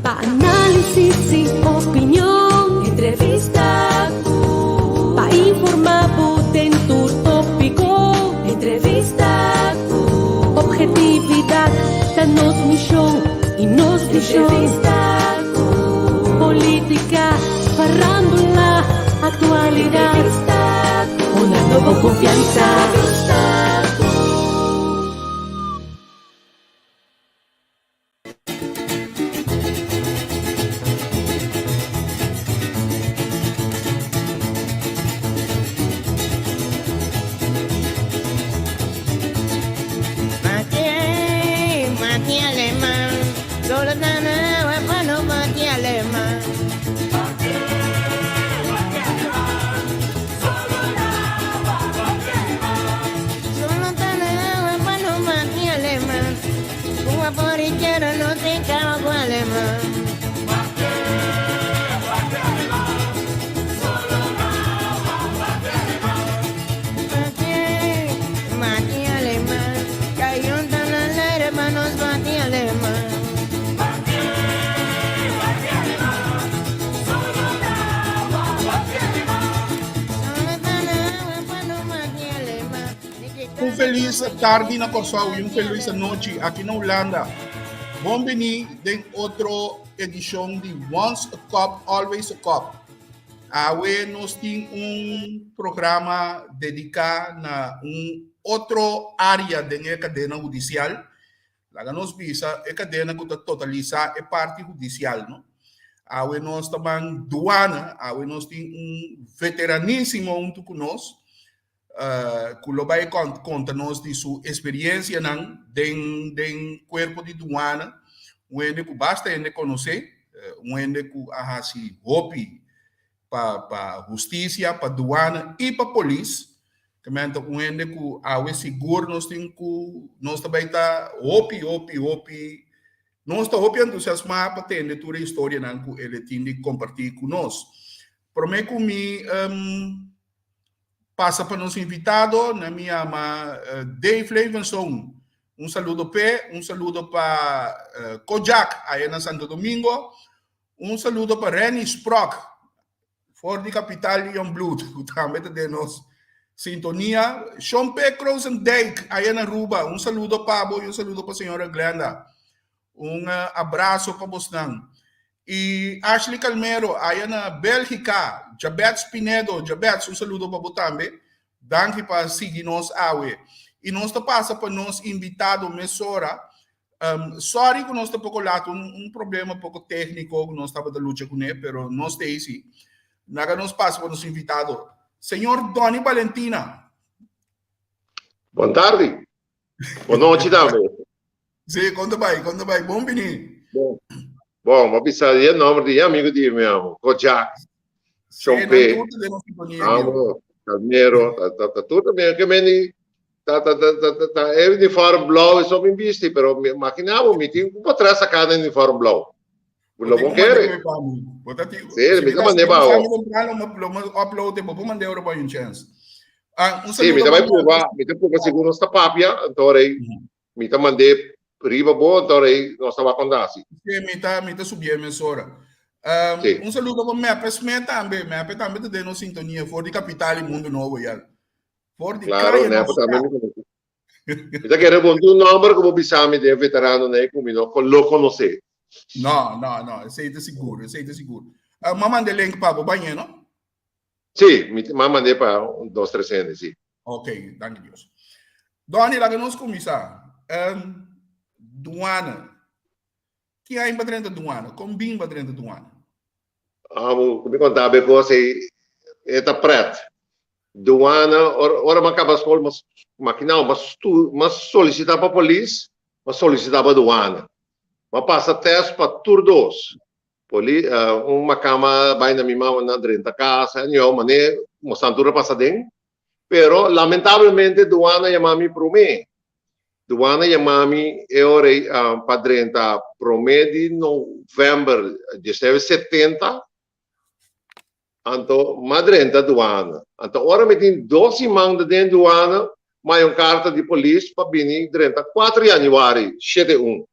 Pa análisis i opinion, entrevista ku. Pa informá bo den tur tópiko, entrevista ku. Ophetividat ta nos mishon i nos vishon. Entrevista ku. Polítika, farándula, aktualidat. Entrevista ku. Honrando bo konfiansa. Entrevista ku. Un felis tardi na Kòrsou i un felis anochi aki na Hulanda. Bon bini den otro edishon di Once a Cop, Always a Cop. Awe nos tin un programa dediká na un otro área den e kadena hudisial. Laga nos bisa e kadena ku ta totalisá e parti hudisial, no? Awe nos ta ban duana, awe nos tin un veteranísimo huntu ku nos, ku lo bai konta nos di su eksperiencianan den den kuerpo di duana, un hende ku basta hende konosé, un hende ku a hasi hopi pa pa hustisia, pa duana i pa polis. Kementa un hende ku awe sigur nos tin ku nos ta bai ta hopi hopi hopi nos ta hopi entusiasmá pa tende tur e historianan ku el e tin di kompartí ku nos. Promé ku mi pasa pa nos invitado, na mi yama Dave Levenson. Un saludo p'e, un saludo pa Kojak aya na Santo Domingo, un saludo pa Renny Sprock for di kapital Jongbloed ku tambe ta den nos sintonia. Shon P. Krozendijk aya na Aruba, un saludo pa bo i un saludo pa señora Glenda. Un abraso pa bosnan. I Ashley Calmero aya na Belgica, Jabets Pinedo, Jabets un saludo pa bo tambe. Danki pa sigui nos awe. I nos ta pasa pa nos invitado mesora. Sorry ku nos ta poko lat, un un problema poko técnico ku nos tabata lucha kuné, pero nos ta ei si. Laga nos pasa pa nos invitado. Señor Donny Balentina. Bon tardi. Bon nochi tambe. Sí, kon ta bai, kon ta bai. Bon bini. Bon, bon, m'a bisa di e nomber di e amigo di mi amo, Kojak, Sí, nan Chompe, tur ta den nos sintonia aquí. amo, Calmero, ta, ta, ta tur también que meni, ta, ta, ta, ta, ta, ta, e uniform blauw eso mi bisti, pero mi imagina bo, mi tin un patras sacá den uniform blauw. Bo Lo tin bon ku mand'é kere. pa mi. Bo ta tin, Sí, si mi mi ta ta mand'é si mi pa sa bo. mi temprano, lo lo mi upload e, bo por mand'é ora bo hay un chance. Ah, un Sí, mi saludo ta pa bai purba, mi ta purba segun nos ta papia, anto ora ei mi ta mand'é riba bo, anto ora ei nos ta wak konta hasi. Sí, mi ta, mi ta subié mesora. Sí. Un saludo pa Mepe Smith tambe. Mepe tambe ta den nos sintonia for di Capital y Mundo Nobo, yal. For di Claro, Kaya Nepe nos tambe ta. mi konosé. Mi ta kere bon tin un nomber ku bo bisa mi den veterano nei ku mi no lo konosé. No, no, no, esei ta sigur, esei ta sigur. Uh, m'a manda e link pa bo bañ'é, no? Sí, mi m'a mand'é pa un dos tres hende, sí. Ok, danki Dios. Donny, laga nos kuminsá. Um, duana. Ki aña bo a drenta duana? Kon bin bo a drenta duana? Amo, ku mi konta bo e kos ei, e ta pret. Duana, ora, ora mi a kaba skol, mi makinao, mi stu, mi a solisitá pa polis, mi a solisitá pa duana. Mi a pasa tèst pa tur dos. Poli, un makama bai na mi mama nan drenta kas, anyhow, manera mosnan tur a pasa den. Pero lamentablemente duana yama mi promé. Duana yama mi e ora ei pa drenta promé di novèmber diesnuebe setenta, anto m'a drenta duana. Anto ora mi tin dos siman ta den duana, m'a haña un karta di polis pa bini drenta kuater yanüari shete un.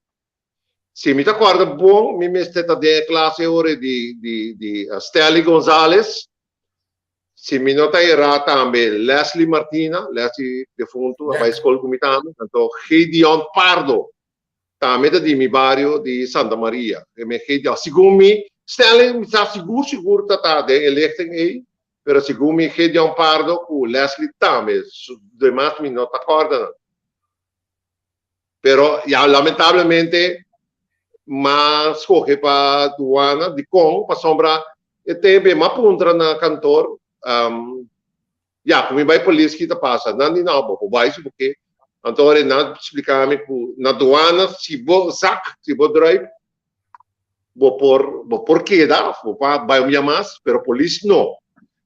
Si mi ta kòrda bon, mi mester ta den e klas e ora di di di Stanley Gonzales. Si mi no ta erá tambe Leslie Martina, Leslie defuntu a bai skol ku mi tambe. Anto Gideon Pardo tambe ta di mi bario di Santa Maria. E mi Gideon, segun mi, Stanley mi sa sigur sigur ta ta den e lichting ei, pero segun mi Gideon Pardo ku Leslie tambe, demas mi no ta kòrda nan. Pero ya lamentablemente m'a scoge pa duana. Dicon? Pasobra e tempo e m'a puntra na kantoor, ya cu mi bay polis ki ta pasa? Nan di no, bo por bay si bo ke. Anto ora nan a splica mi cu na duana si bo zak, si bo druip, bo por bo por keda of bo por bai un bia mas, pero polis no.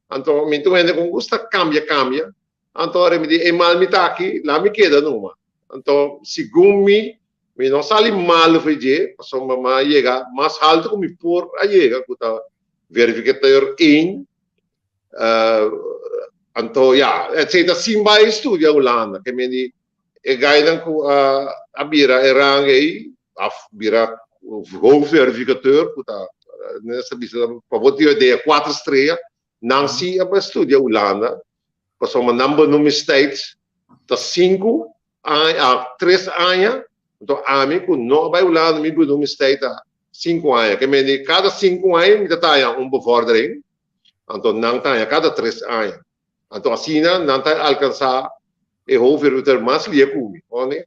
Anto mi ta un hende ku gusta kambia kambia, anto ora mi di e mal mi ta aki, laat mi keda numa. Anto segun mi, mi no sali malu for dje, pasobra mi a yega mas haltu ku mi por a yega, ku ta verificateur één. Anto ya, esei ta sin bai studia Hulanda, ke men di e gainan ku a bira e rang ei, a bira hoofdverificateur, ku ta nos ta bisa pa bo tin idea kuater strea, nan si a bai studia Hulanda, pasobra nan benoemingstijd ta sinku aña, tres aña, anto ami ku no a bai Hulanda mi benoemingstijd ta sinku aña, ke mende kada sinku aña mi ta taña un bevordering, anto nan taña kada tres aña. Anto asina nan ta alkansá e hoofdverhuurder mas lia ku mi. Oné?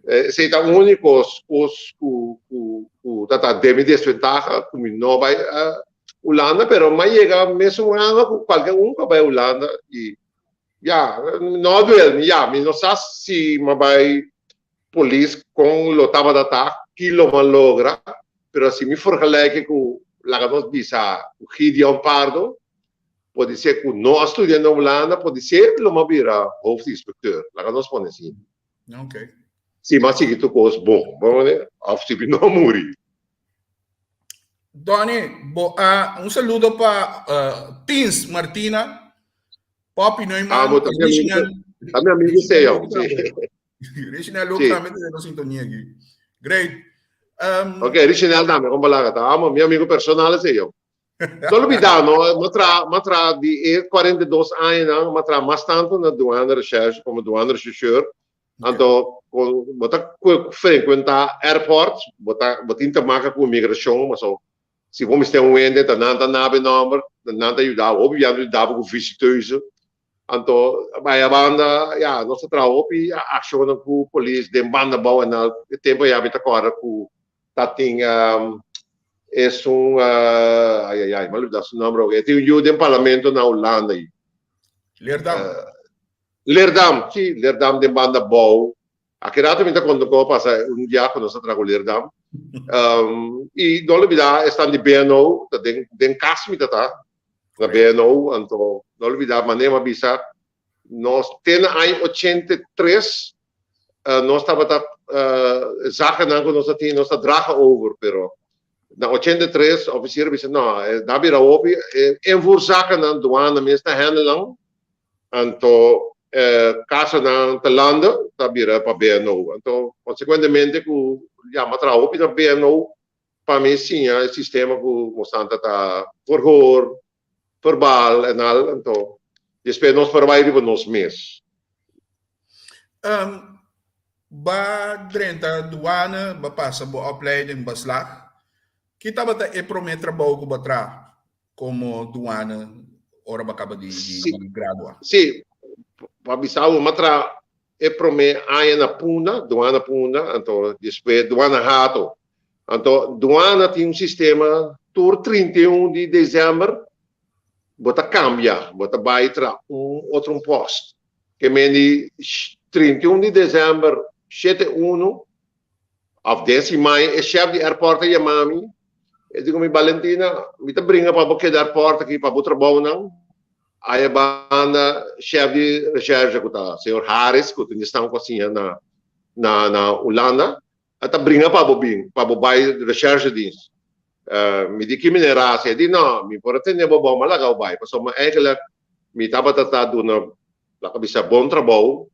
Esei ta úniko kos ku ku ku ta ta den mi desventaha ku mi no bai Hulanda, pero m'a yega mesun rango ku kualke un ku a bai Hulanda i ya, no a duel mi, ya, mi no sa si m'a bai polis kon lo tabata ta, ki lo m'a logra, pero si mi forgelijke ku laga nos bisa ku Gideon Pardo, Podisé ku no a studia na Hulanda, podisé lo m'a bira hoofdinspecteur. Laga nos pone asina. Ok. Si m'a sigui tur kos bon, bo mane? Of si mi no a muri. Donny, bo a un saludo pa Tins Martina, Poppy Neumann, Ah, bo ta mi amigo, ta mi amigo Seo, si. Richinel ook tambe ta den nos sintonia aki. Great. Ok, Richinel tambe, kon balaga ta? Amo, mi amigo personal esei yo. No lubida no, m'a traha, m'a traha di e 42 añanan, m'a traha mas tantu na Douane Recherche komo Douane Rechercheur. Anto kon bo ta frekwentá airport, bo ta bo tin te maka ku imigrashon, paso si bo mester un hende ta nan ta nabe nòmber, nan ta yuda bo, hopi bia nan ta yuda bo ku visiteuse. Anto bai a banda, ya, nos ta traha hopi akshonnan ku polis den banda bou en al e tempu ya mi ta kòrda ku ta tin esun ay ay ay, mi a lubida su nomber awor, e tin un yu den parlamento na Hulanda ayi. Leerdam. Leerdam, si, Leerdam den banda bou. Aki rato mi ta konta kon a pasa un dia ku nos a traha ku Leerdam. I no lubida esnan di BNO, ta den den kas mi ta ta, na BNO, anto no lubida manera mi a bisa nos te na aña 83 nos tabata zakennan ku nos a tin nos ta draga over pero na 83 ofisier a bisa no da bira hopi e invoerzakennan duana mes ta handle nan anto kasanan ta landa ta bira pa BNO anto konsekuentemente ku ya mi a traha hopi na BNO pa mi siña e sistema ku mosanta ta verhoor verbal en al, anto despues nos por bai riba nos mes. Um, ba drenta douane, ba pasa bo opleiding, ba slag. Ki tabata e promé trabou ku ba traha komo douane ora ba kaba di, di, Sí, di gradua? sí, pa bisa bo, m'a traha e promé aña na Punda, douane Punda, anto despues douane Hato. Anto duana tin un sistema tur 31 di december bo ta cambia, bo ta bay tra un otro un post. Ke men di 31 di december shete uno of den siman e chef di airport a yama mi, e di ku mi Balentina mi ta bringa pa bo keda airport aki pa bo trabounan. Aya banda chef di recherche ku ta señor Harris ku tin esnan ku a siña na na na Hulanda. A ta bringa pa bo bin, pa bo bai recherchedienst. Mi di ki manera hasi? E di no, mi por a tene bo bon, m'a laga bo bai, pasobra eigenlijk mi tabata ta duna, laga bisa, bon trabou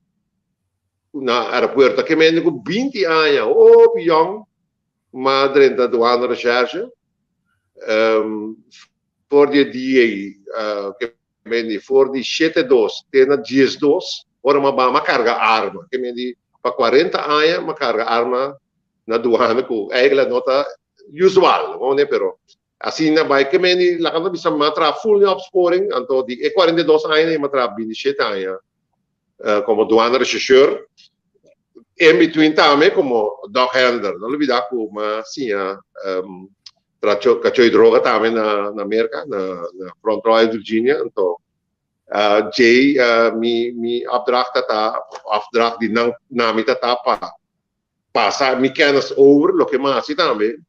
na aeropuerto. Aki mende ku binti aña, hopi yong. m'a drenta Douane Recherche. For di e dia ei, ke men di for di 7:02 te na 12 ora m'a ba m'a karga arma. Ke men di pa 40 aña m'a karga arma na douane ku eigenlijk no ta usual, pero asina bai ke men di laga nos bisa m'a traha full den opsporing, anto di e 42 aña m'a traha 27 aña komo douane rechercheur, in between tambe komo dog handler. No lubida ku m'a siña traha kachó di droga tambe na Merka, na Front Royal, Virginia. Anto djei mi mi opdracht ta ta, opdracht di nan na mi ta ta pa pasa mi kennis over, loke m'a hasi tambe.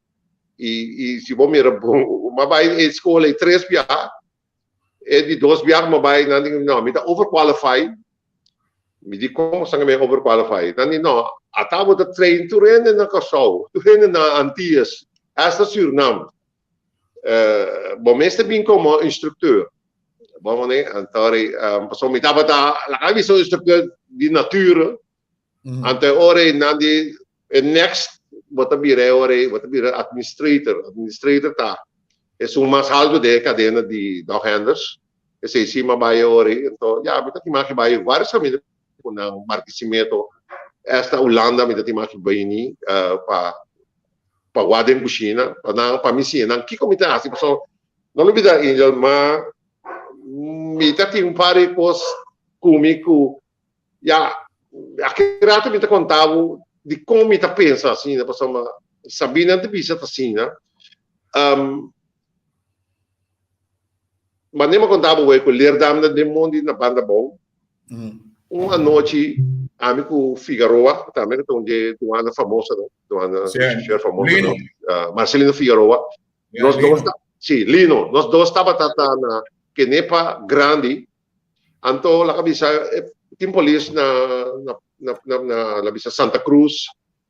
I si bo mira bon, m'a bai e skol ei tres biaha. E di dos biaha m'a bai, nan di, no, mi ta overqualified. Mi di, kon bo mi overqualified? Nan di, no, ata bo ta train tur hende na Kòrsou, tur hende na Antillas, hasta Surinam. Bo mester bin komo instrukteur. Bon, mane, anto pasobra mi tabata, laga mi bisa un instrukteur di natura. Anto e ora ei nan di e next bo ta bira e ora ei bo ta bira administrator. Administrator ta esun mas haltu den e kadena di dog handlers. Esei si m'a bai e ora ei. Anto ya mi ta tin maki bai varios kaminda ku nan Barquisimeto esta Hulanda mi ta tin maki bini pa pa wak den kushina pa nan pa mi siña nan kiko mi ta hasi pasobra no lubida Angel ma mi ta tin un par di kos ku mi ku Ya, aki rato mi ta konta bo dikon mi ta pensa asina, pasobra Sabina ta bisa ta asina. Manera mi a konta bo ku Leerdam ta den mondi na banda abou. Un anochi ami ku Figaroa, tambe ku ta un dje duana famoso, duana shofèr famoso, Marcelino Figaroa. Nos dos, si, Lino, nos dos tabata ta na Kenepa Grandi. Anto laga bisa e tin polis na na na na na laga bisa Santa Cruz,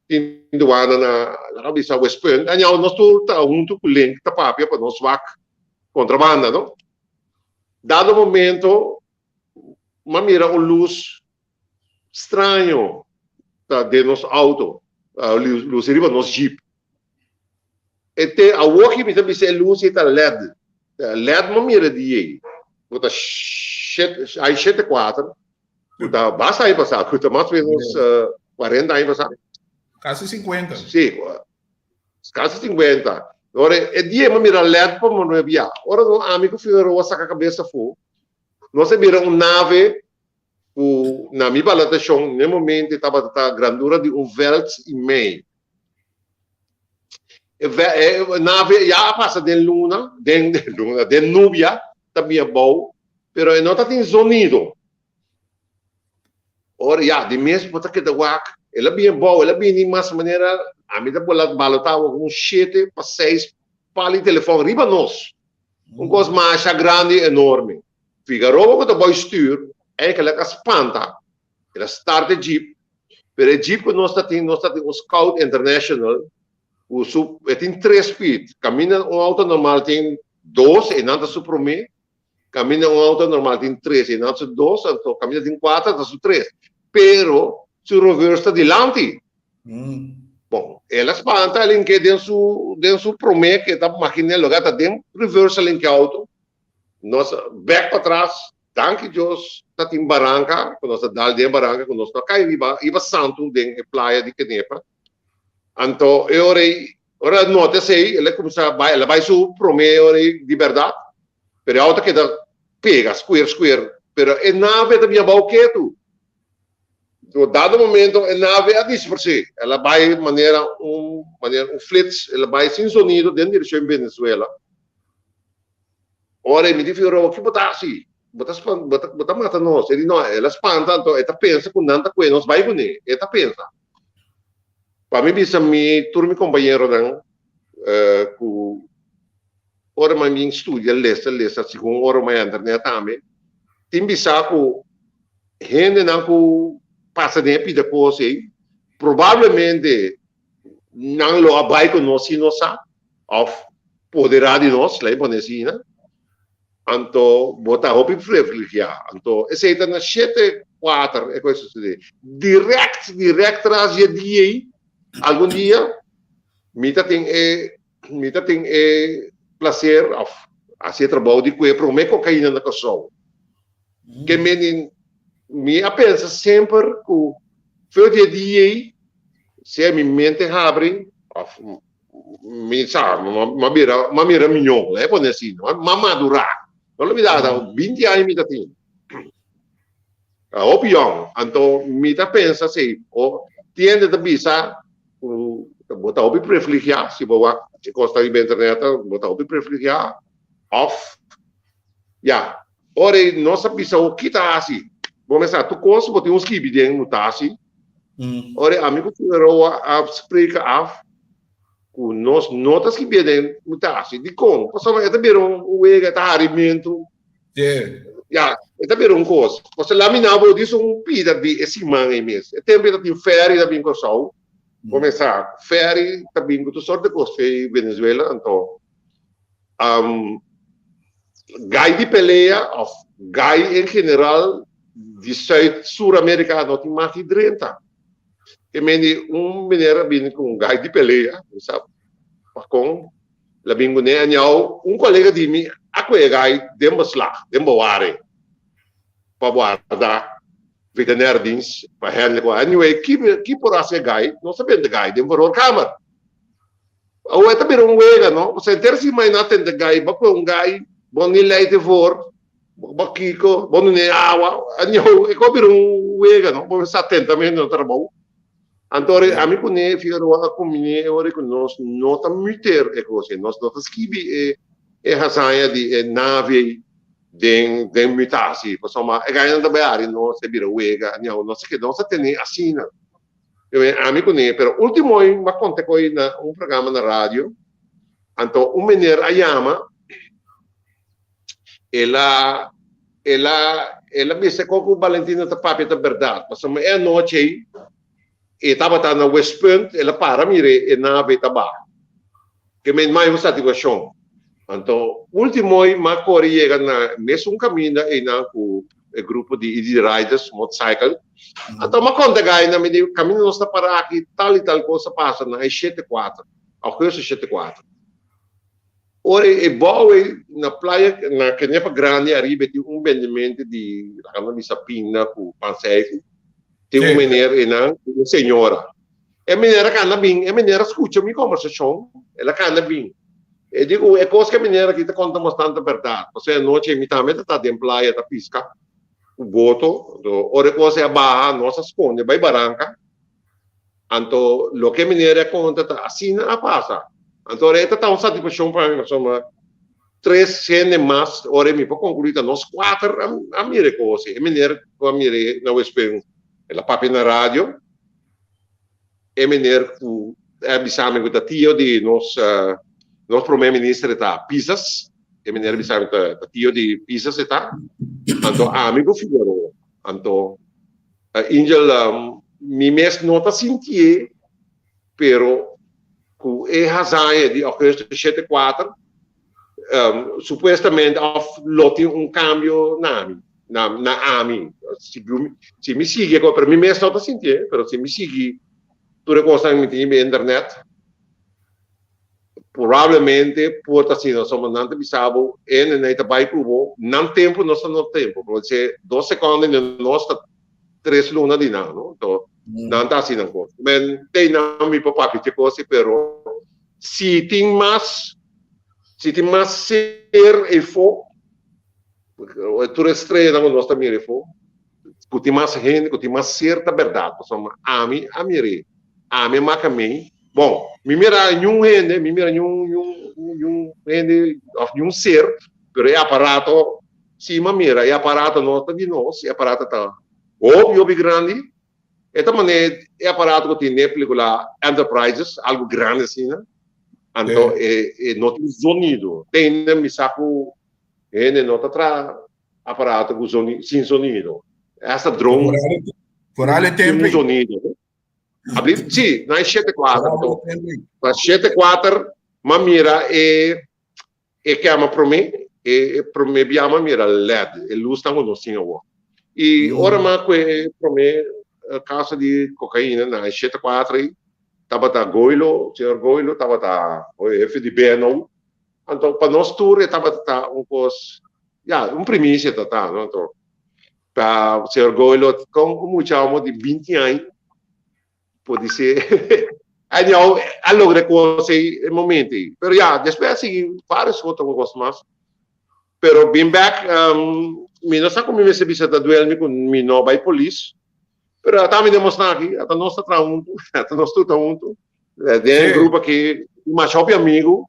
tin duana na laga bisa Westpunt. Anyhow nos tur ta huntu ku Link ta papia pa nos wak kontrabanda no. Dado momento m'a mira un lus straño ta den nos auto, lus riba nos jeep. E te awoki mi ta bisa e lus ei ta led. Led mo mira di ei. Ku ta shete, ai shete kuater. Ku ta basta aña pasá, ku ta mas o menos 40 aña pasá. Kasi 50. Sí, kasi 50. Ora e dia mi mira led pa mo no bia. Ora no ami ku Figueroa saka kabes afó, nos a mira un nave ku na mi balatashon n'e momento e tabata ta grandura di un vèlt i mei. E e nave ya a pasa den luna, den luna, den nubia, ta bin abou, pero e no ta tin zonido. Ora ya, di mes bo ta keda wak, el a bin abou, el a bini mas manera, ami ta bola balotá awor un shete pa seis pal di telefòn riba nos. Un kos masha grandi, enorme. Figaroa ku ta boi stuur, eigenlijk a spanta, el a start e jeep, pero e jeep ku nos ta tin, nos ta tin un Scout International, ku su, e tin tres speed, kaminda un auto normal tin dos, e nan ta su promé, kaminda un auto normal tin tres, e nan su dos, anto kaminda tin kuater ta su tres, pero su reverse ta dilanti. Bon, el a spanta, el hink'é den su, den su promé, ke ta makiné loke a ta den reverse el hink'é auto. Nos bek patras, danki Dios ta tin baranka ku nos a dal den baranka ku nos no a kai riba riba santu den e playa di Kenepa. Anto e ora ei, ora el nota esei, el a kuminsá bai, el a bai su promé ora ei di bèrdat, pero e auto a keda pega, skuer skuer, pero e nave ta bin abou ketu. Anto dado momento e nave a dispersé, el a bai manera un manera un flits, el a bai sin sonido den direkshon Venezuela. Ora e mi di Figueroa, ki bo ta hasi? Bo ta span, bo ta, bo ta mata nos. E di, no, el a spanta, anto e ta pensa ku nan ta kue nos bai kuné. E ta pensa. Pa mi bisa mi, tur mi kompañeronan, ku ora mi a bin studia, lesa, lesa, segun ora mi a entra den e tambe, tin bisa ku hendenan ku pasa den e pida kos ei, probablemente nan lo a bai ku nos sin nos sa, òf poderá di nos, lei pone asina, anto bo ta hopi privilegiá. Anto esei ta na shete kuater e kos a susedé. Dirèkt, dirèkt tras di e dia ei, algun dia. Mi ta tin e mi ta tin e placer of hasi e trabou di kue prome kokaina na Kòrsou. Ke meni mi a pensa semper ku for di e dia ei sea mi mente habri of mi sa m'a bira m'a mira miñó, laga e pone asina, m'a madurá. No lubidá ta binti aña mi ta tin. Ta hopi yòn. Anto mi ta pensa si o tiende ta bisa ku bo ta hopi privilegiá si bo wak e kos ta riba internet bo ta hopi privilegiá òf ya. Ora ei nos a bisa bo ki ta hasi bo mester tur kos bo tin un skibi den no ta hasi. Ora ei ami ku Figueroa a spreek af ku nos no ta skibié den no ta hasi. Dikon? Pasobra e ta bira un wega e ta harimentu. Ya, e ta bira un kos. Pasobra la mi na bo dis un pida di e siman ei mes. E tempu ei ta tin ferry ta bin Kòrsou. Kuminsá, ferry ta bin ku tur sort di kos fei Venezuela, anto gai di pelea òf gai en general di Sùit Sur Amerika no tin mas di drenta. E mende un meneer a bini ku un gai di pelea, mi sa pakon. La bin kuné a ñau un kolega di mi a koe gai den beslag, den bewaring, pa warda veterinaire dienst pa hende ku anyway ki ki por hasi e gai nos a bende gai den verhoorkamer. Awor e ta bira un wega no, pasobra henter si mai na tende gai bo koe un gai bo ni lei te voor bo kiko bo dun'é awa anyhow e ko bira un wega no bo mester atentamente na trabou. Anto ora ami ku ne Figueroa a kuminé e ora ku nos no ta muter e kos ei, nos no ta skibi e e hazaña di e nave ei den den mutasi, pasobra e gainan ta bai ari nos e bira wega, anyau nos a keda nos a tene asina. Ami ku ne, pero ultimo ei mi a konta ku ei na un programa na radio, anto un meneer a yama, el a el a el a bisa kon ku Valentino ta papia ta bèrdat, pasobra e anochi ei e tabata na Westpunt, el a para mira e nave ta baha. Ke men mai un satisfakshon. Anto ultimo ei m'a kore yega na mesun kaminda einan ku e grupo di Easy Riders motorcycle. Anto m'a konta gainan, mi di kaminda nos ta para aki tal i tal kos a pasa na e shete kuater, augustus shete kuater. Ora e bou ei na playa na Kenepa Grandi ariba e tin un bendemente di laga nos bisa pinda ku panseiku. Tin un meneer einan ku un señora. E meneer a kanda bin, e meneer a skucha mi kombersashon, el a kanda bin. E di ku e kos ku e meneer aki ta konta bastante bèrdat. Pasobra e anochi ei mi tambe ta ta den playa ta piska ku boto. Anto ora e kos ei a baha nos a skonde bai baranka. Anto loke meneer a konta ta asina a pasa. Anto ora e ta ta un satisfakshon pa mi pasobra tres hende mas ora mi por konkluí ta nos kuater a mira e kos. E meneer ku a mira na Westpunt el a papia na radio. E meneer ku a bisa mi ku ta tio di nos nos prome minister e ta Pisas. E meneer a bisa mi ta tio di Pisas e ta. Anto ami ku Figueroa. Anto Angel, mi mes no ta sintié, pero ku e hazaña di augustus shete kuater, supuestamente òf lo tin un kambio na mi, na na ami. Si si mi sigui e kos, pero mi mes no ta sintié, pero si mi sigui tur e kosnan mi tin riba internet, Probablemente por ta asina, pasobra nan ta bisa bo e neney ta bai ku bo, nan tempu nos ta nos tempu, por dise dos sekondo di nos ta tres luna di nan, no? Anto nan ta hasi nan kos. Men tei nan mi por papia dje kos pero si tin mas, si tin mas ser efo, tur e streanan ku nos ta mira efo, ku tin mas hende, ku tin mas ser ta bèrdat, pasobra ami a mir'é, ami a maka mei, bon, mi mira niun hende, mi mira niun niun niun hende òf niun ser, pero e aparato si mi a mira, e aparato no ta di nos, e aparato ta hopi hopi grandi, e ta manera e aparato ku tin den e pelikula Enterprises, algu grandi asina, anto e e no tin zonido, tende mi sa ku hende no ta traha aparato ku zoni sin zonido. Hasta drone Vooral e tin un tempo. zonido. Abli, sí, na e shete kuater. Anto, pa shete kuater m'a mira e e kema promé, e e promé bia m'a mira led, e lusnan ku nos tin awor. I ora m'a kue e promé kasa di kokaina na e shete kuater ei. Tabata Goilo, señor Goilo tabata hefe di BNO. Anto pa nos tur e tabata ta un kos, ya, un primisia ta ta, no? Anto pa señor Goilo kon un mucha homo di binti aña podisé anyhow a logra e kos ei e momento ei. Pero ya, despues a sigui varios otro kos mas. Pero bin bek, mi no sa ku mi mester bisa ta duel mi ku mi no bai polis. Pero ata mi demostra aki, ata nos ta traha huntu, ata nos tur ta huntu. Den e grupo aki, masha hopi amigu,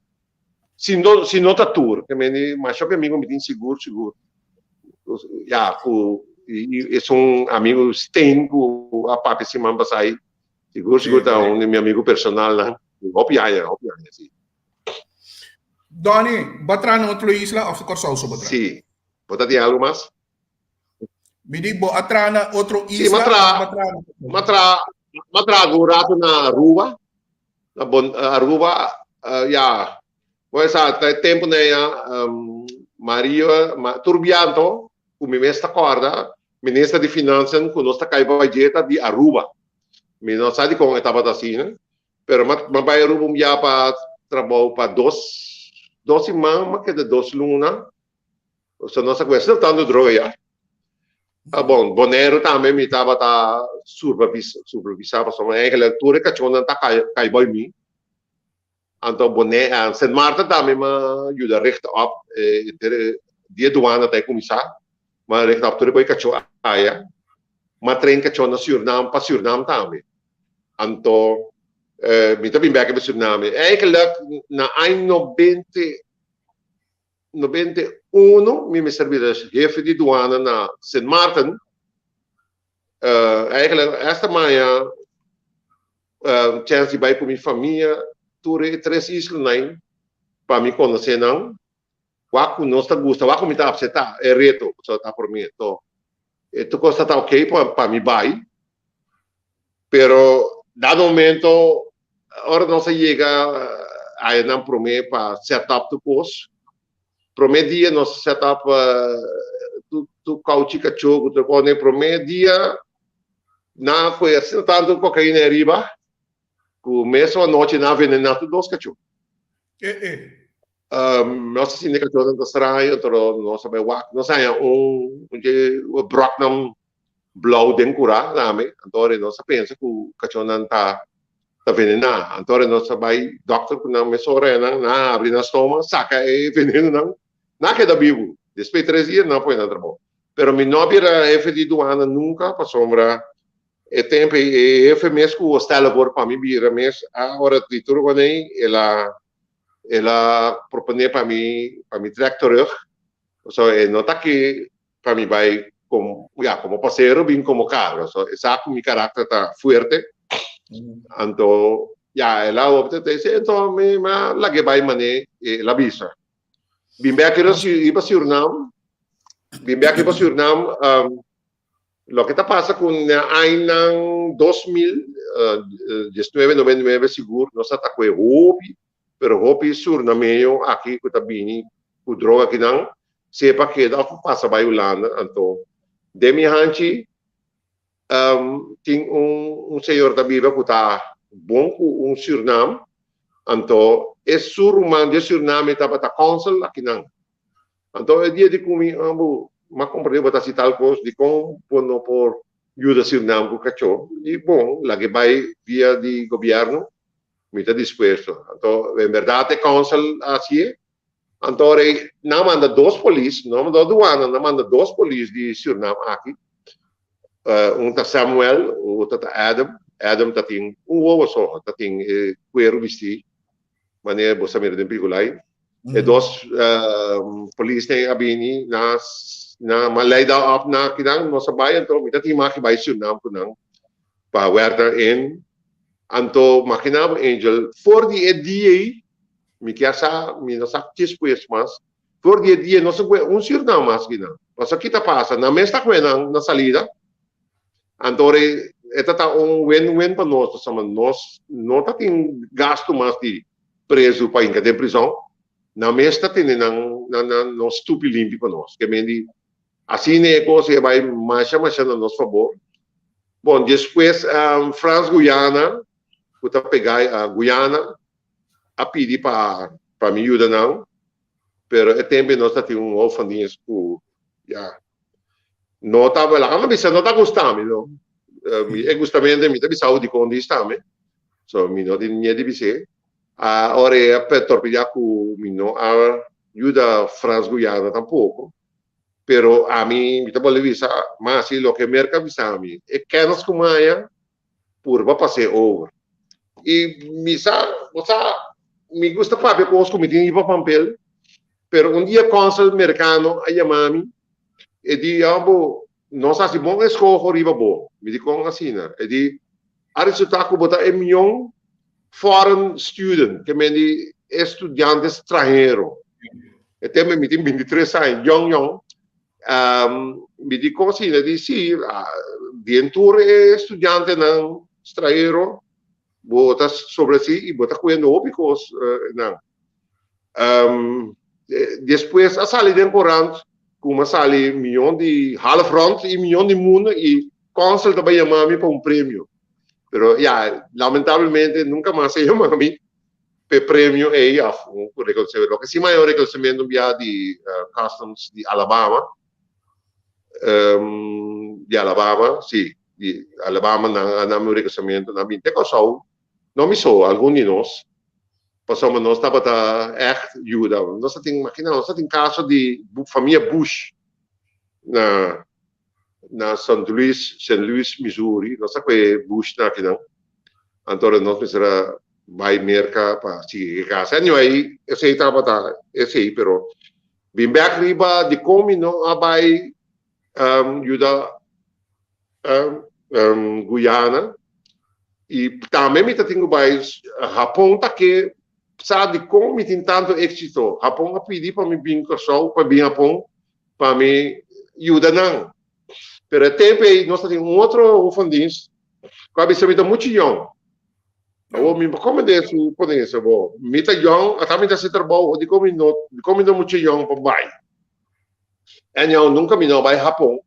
si no, si no ta tur, ke mende masha hopi amigu mi tin sigur, sigur. Ya, ku esun amigu Stein ku a papia siman pasá ei, sigur, sigur ta un di mi amigu personalnan. Hopi aña, hopi aña, si. Donny, bo a traha na otro isla òf Kòrsou so bo traha? Si. Bo ta tin algu mas? Mi di bo a traha na otro isla? Sí, m'a traha, m'a traha, m'a traha algun rato na Aruba. Na bon, Aruba, uh, ya. Bo sa, ta e tempo na ya, um, Mario, ma, tur bianto, ku mi mes ta kòrda, minister di Finansen ku nos ta kai bajeta di Aruba. Mi no sa dikon e tabata asina, pero m'a, m'a bai Aruba un bia pa trabou pa dos, dos siman, m'a keda dos luna. So nos a kuesta tantu droga ya. Ah, bon, Boneiru tambe mi tabata supervis, supervisá pasobra eigenlijk tur e kachónan ta kai, kai boi mi. Anto Bone, ah, Sint Maarten tambe m'a yuda richt op, eh, dia duana ta e kuminsá, m'a richt op tur e koi kachó aya. M'a train kachó na Surinam, pa Surinam tambe. Anto, eh, mi ta bin bèk riba Suriname. Eigenlijk na aña nobenta 91 mi mester bira hefe di duana na Sint Maarten. Eigenlijk esta maña chance di bai ku mi famia tur e tres islanan pa mi konosé nan. Wak ku nos ta gusta, wak ku mi ta apseptá e reto pasobra ta por mi. Anto e tur kos ta ta oké pa mi bai. Pero dado momento ora nos a yega ayanan prome pa set up tur kos, prome dia nos a set up tur kouchi kachó ku tur kos, prome dia nan a kohe asina tantu kokaina ariba ku mesun anochi nan a venena tur dos kachó. Nos a sinti kachónan ta straño pero nos a bai wak, nos a haña un dje bròknan blou den kurá tambe, anto ora nos a pensa ku kachónan ta ta venená, anto ora nos a bai dòkter ku nan mesora nan, nan a habri nan stoma, saka e venenonan, nan a keda bibu, despues di tres dia nan a pone nan trabou. Pero mi no a bira hefe di duana nunka pasobra e tempu ei e hefe mes ku stèl for pa mi bira mes a ora di tur wanei el a el a proponé pa mi pa mi trèk terug, pasobra e no ta ke pa mi bai como ya como pasero bin como cargo so e sa cu mi caracter ta fuerte anto ya el a opta te dice enton mi a lag'e bai mane el a bisa bin bek riba Surinam bin bek riba Surinam loke ta pasa cu na añanan 2000 diesnuebe noventa y nuebe sigur nos a ta cu e hopi pero hopi Surinameño aki cu ta bini cu droga akinan sepa keda of pasa bai Hulanda anto den mi hanchi tin un señor ta biba cu ta bon cu un Surinam anto e su ruman di e Suriname tabata consul akinan anto e dia di cu mi bo m'a comprende bo ta haci tal cos dicon bo no por yuda Surinam cu cacho di bon laga e bai via di gobierno mi ta dispuesto anto en berdad e consul a haci'e. Anto ora ei nan manda dos polis, no manda duana, nan manda dos polis di Surinam aki. Un ta Samuel, otro ta Adam. Adam ta tin un wowo so, ta tin e kueru bistí, manera bo sa mira den pelikula ei. E dos polisnan a bini, nan a leida op na kinan, nos a bai, anto mi ta tin maki bai Surinam ku nan pa wèrk nan in. Anto makina bo Angel, for di e dia ei, Mi kier sa, mi no sa despues mas. For di e dia no sa kue un Surinam mas ki nan. Pasobra ki ta pasa? Nan mes ta kue nan na salida. Anto ora e ta ta un win-win pa nos pasobra nos no ta tin gastu mas di prezu pa hinka den prizon. Nan mes ta tene nan nan nos stupi limpi pa nos. Ke men di asina e kos e bai masha masha na nos fabor. Bon despues Frans Guyana. ku ta pegá Guyana a pidi pa pa mi yuda nan, pero e tempu nos ta tin un hof van dienst ku ya no ta, laga mi bisa no ta gusta mi no. Mi e gustamente mi ta bisa hu dikon dis tambe, so mi no tin miedu di bis'é. Ora e a torpediá ku mi no a yuda Frans Guyana tampoko, pero ami mi ta bolbe bisa mas si loke Merka a bisa mi, e kènis ku mi haña purba pas'é over. I mi sa, bo sa, mi gusta papia kos ku mi tin riba pampel, pero un dia kònsel merikano a yama mi, e di, Ya bo, nos hasi bon eskoho riba bo. Mi di, Kon asina? E di, A resultá ku bo ta e mion foreign student, ke men di e studiante stranhero. E tempu mi tin bintitres aña, yòn yòn. Mi di kon asina? E di, Sí, den tur e studiantenan stranhero bo ta sobresí i bo ta kuendo hopi kos nan. Despues a sali den korant ku a sali mion di half rond i mion di mundu i kònsel ta bai yama mi pa un premio. Pero ya, lamentablemente nunka mas a yama mi pa e premio ei òf un rekonosementu. Loke si mi haña un rekonosementu un bia di Customs di Alabama, di Alabama, si, di Alabama nan a dami un rekonosementu, nan a binti Kòrsou. No mi so, algun di nos, pasobra nos tabata ègt yuda. Nos a tin, makina, nos a tin kaso di famia Bush na na Saint Louis, Saint Louis, Missouri. Nos a kohe Bush na akinan. Anto nos mester a bai Merka pa sigui e kasa. Anyway, esei tabata esei, pero bin bèk riba dikon mi no a bai yuda Guyana y tambe mi ta tin cu bay Japon ta ke sa dicon mi tin tanto exito. Japon a pidi pa mi bin Corsou, pa bin Japon pa mi yuda nan. Pero e tempo ey nos ta tin un otro hoofendienst cu a bisa mi ta mucho yong. Awor mi por come den su ponencia bo. Mi ta yong, ata mi ta haci trabou, dicon mi no, dicon mi ta mucho yong pa bay? Anyhow, nunca mi no a bai Japon,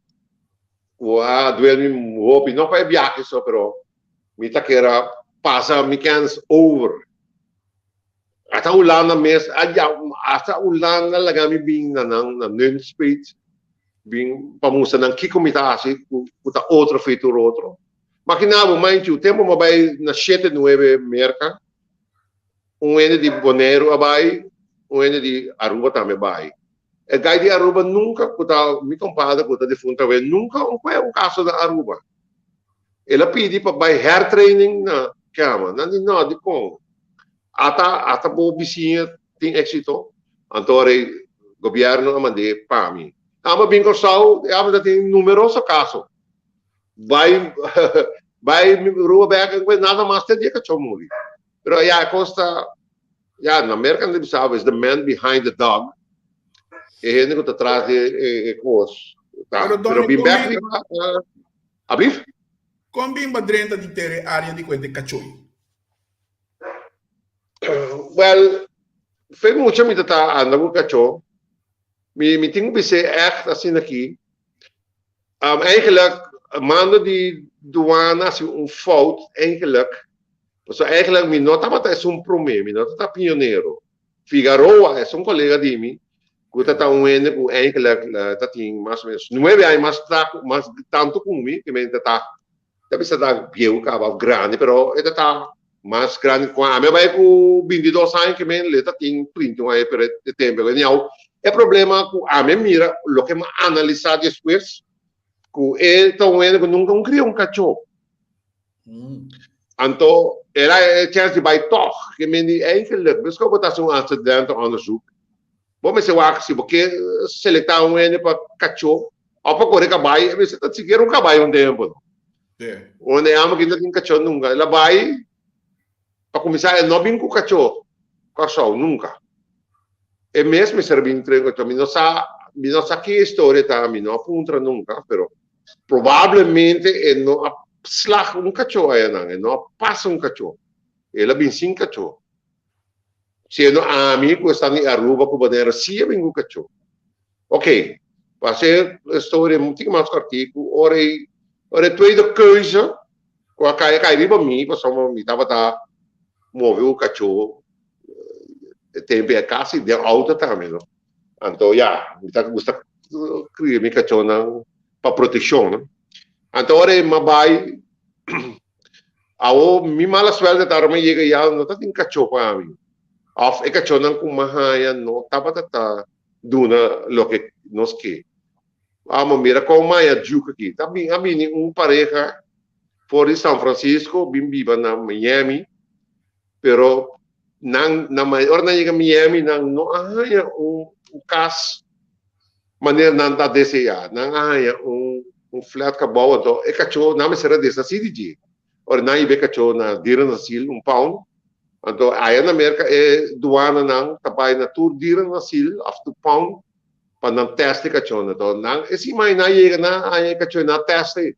cu a duel mi hopi, no pa e biahe so, pero mi ta kier a pasa mi kens over. Hasta Hulanda mes, a hasta Hulanda laga mi bin na nan, na Nunspeet, bin pa mustra nan kico mi ta haci cu ta otro fe tur otro. Makina bo, mind you, tempo mi a bai na shete nuebe Merca, Un hende di Boneiru a bai, un hende di Aruba tambe a bai. E guy di Aruba nunca, cu ta mi compadre cu ta difunto awe, nunca un cue un caso na Aruba. El a pidi pa bai hertraining na Kema. Nan di no, dicon? Ata, ata bo bisiña tin exito? Anto ora e gobierno a mand'é pa mi. Amo bin Corsou, e amo ta tin numeroso caso. Bai, bai Aruba bek, nada mas te dia cachó muri. Pero ya e kos ta, ya na Merka nan ta bisa is the man behind the dog. E hende ku ta tras di e kos. Ta, Pero pero Donny, bin kon bek bin, riba, ablief? kon bin ba drenta di tere area di kuente kachoi? Well, fe mucha mi ta ta anda ku kachó. Mi mi tin ku bis'é ègt asina aki. Eigenlijk mando di duana hasi un fout eigenlijk. Pasobra eigenlijk mi no tabata esun promé, mi no tabata pionero. Figaroa esun kolega di mi ku ta ta un hende ku eigenlijk ta tin mas o menos nuebe aña mas mas tantu ku mi, ke men ta ta Ta bisa ta bieu caba of grandi pero e ta ta mas grandi cu ami a bay cu bintidos aña ke men le ta tin trinta un aña pero e tempo anyhow e problema cu ami a mira loke mi a analisa despues cu e ta un hende cu nunca un cria un cacho anto el a e chance di bay tog ke men di eigenlijk mesco bo ta haci un accidentenonderzoek Bo mester wak si bo ke selektá un hende pa kachó òf pa kore kabai, e mester ta sikiera un kabai un tempu. Un hende amo ki no tin kachó nunka, el a bai pa kuminsá e no bin ku kachó Kòrsou nunka. E mes mester a bin trae un kachó. Mi no sa, mi no sa ki historia ta, mi no a puntra nunka, pero probablemente e no a slag un kachó ayanan, e no a pasa un kachó. El a bin sin kachó. Siendo ami ku esta di Aruba ku Bonaire si a bin ku kachó. Ok, pa hasi e storia un tiki mas kòrtiku, ora e ora e tweede keuze ku a kai a kai riba mi pasobra mi tabata. move ku kachó e tempu ei kasi den outo tambe no. Anto ya, mi ta gusta kria mi kachónan pa protekshon no. Anto ora e m'a bai awo mi mala suerte ta ora mi yega ya no ta tin kachó pa mi òf e kachónan ku m'a haña no tabata ta duna loke nos ke. Amo mira kon maya Duke aki. Ta bin a bini un pareha for di San Francisco bin biba na Miami, pero nan na ora nan yega Miami nan no a haña un kas manera nan ta deseá. Nan a haña un un flat kabou anto e kachó nan mester a deshasí di dje. Ora nan hiba e kachó na dierenasiel un pound anto aya na Merka e duananan ta bai na tur dierenasiel òf tur pound pa nan test e kachó. Anto nan e siman nan yega nan a haña e kachó i nan a test e.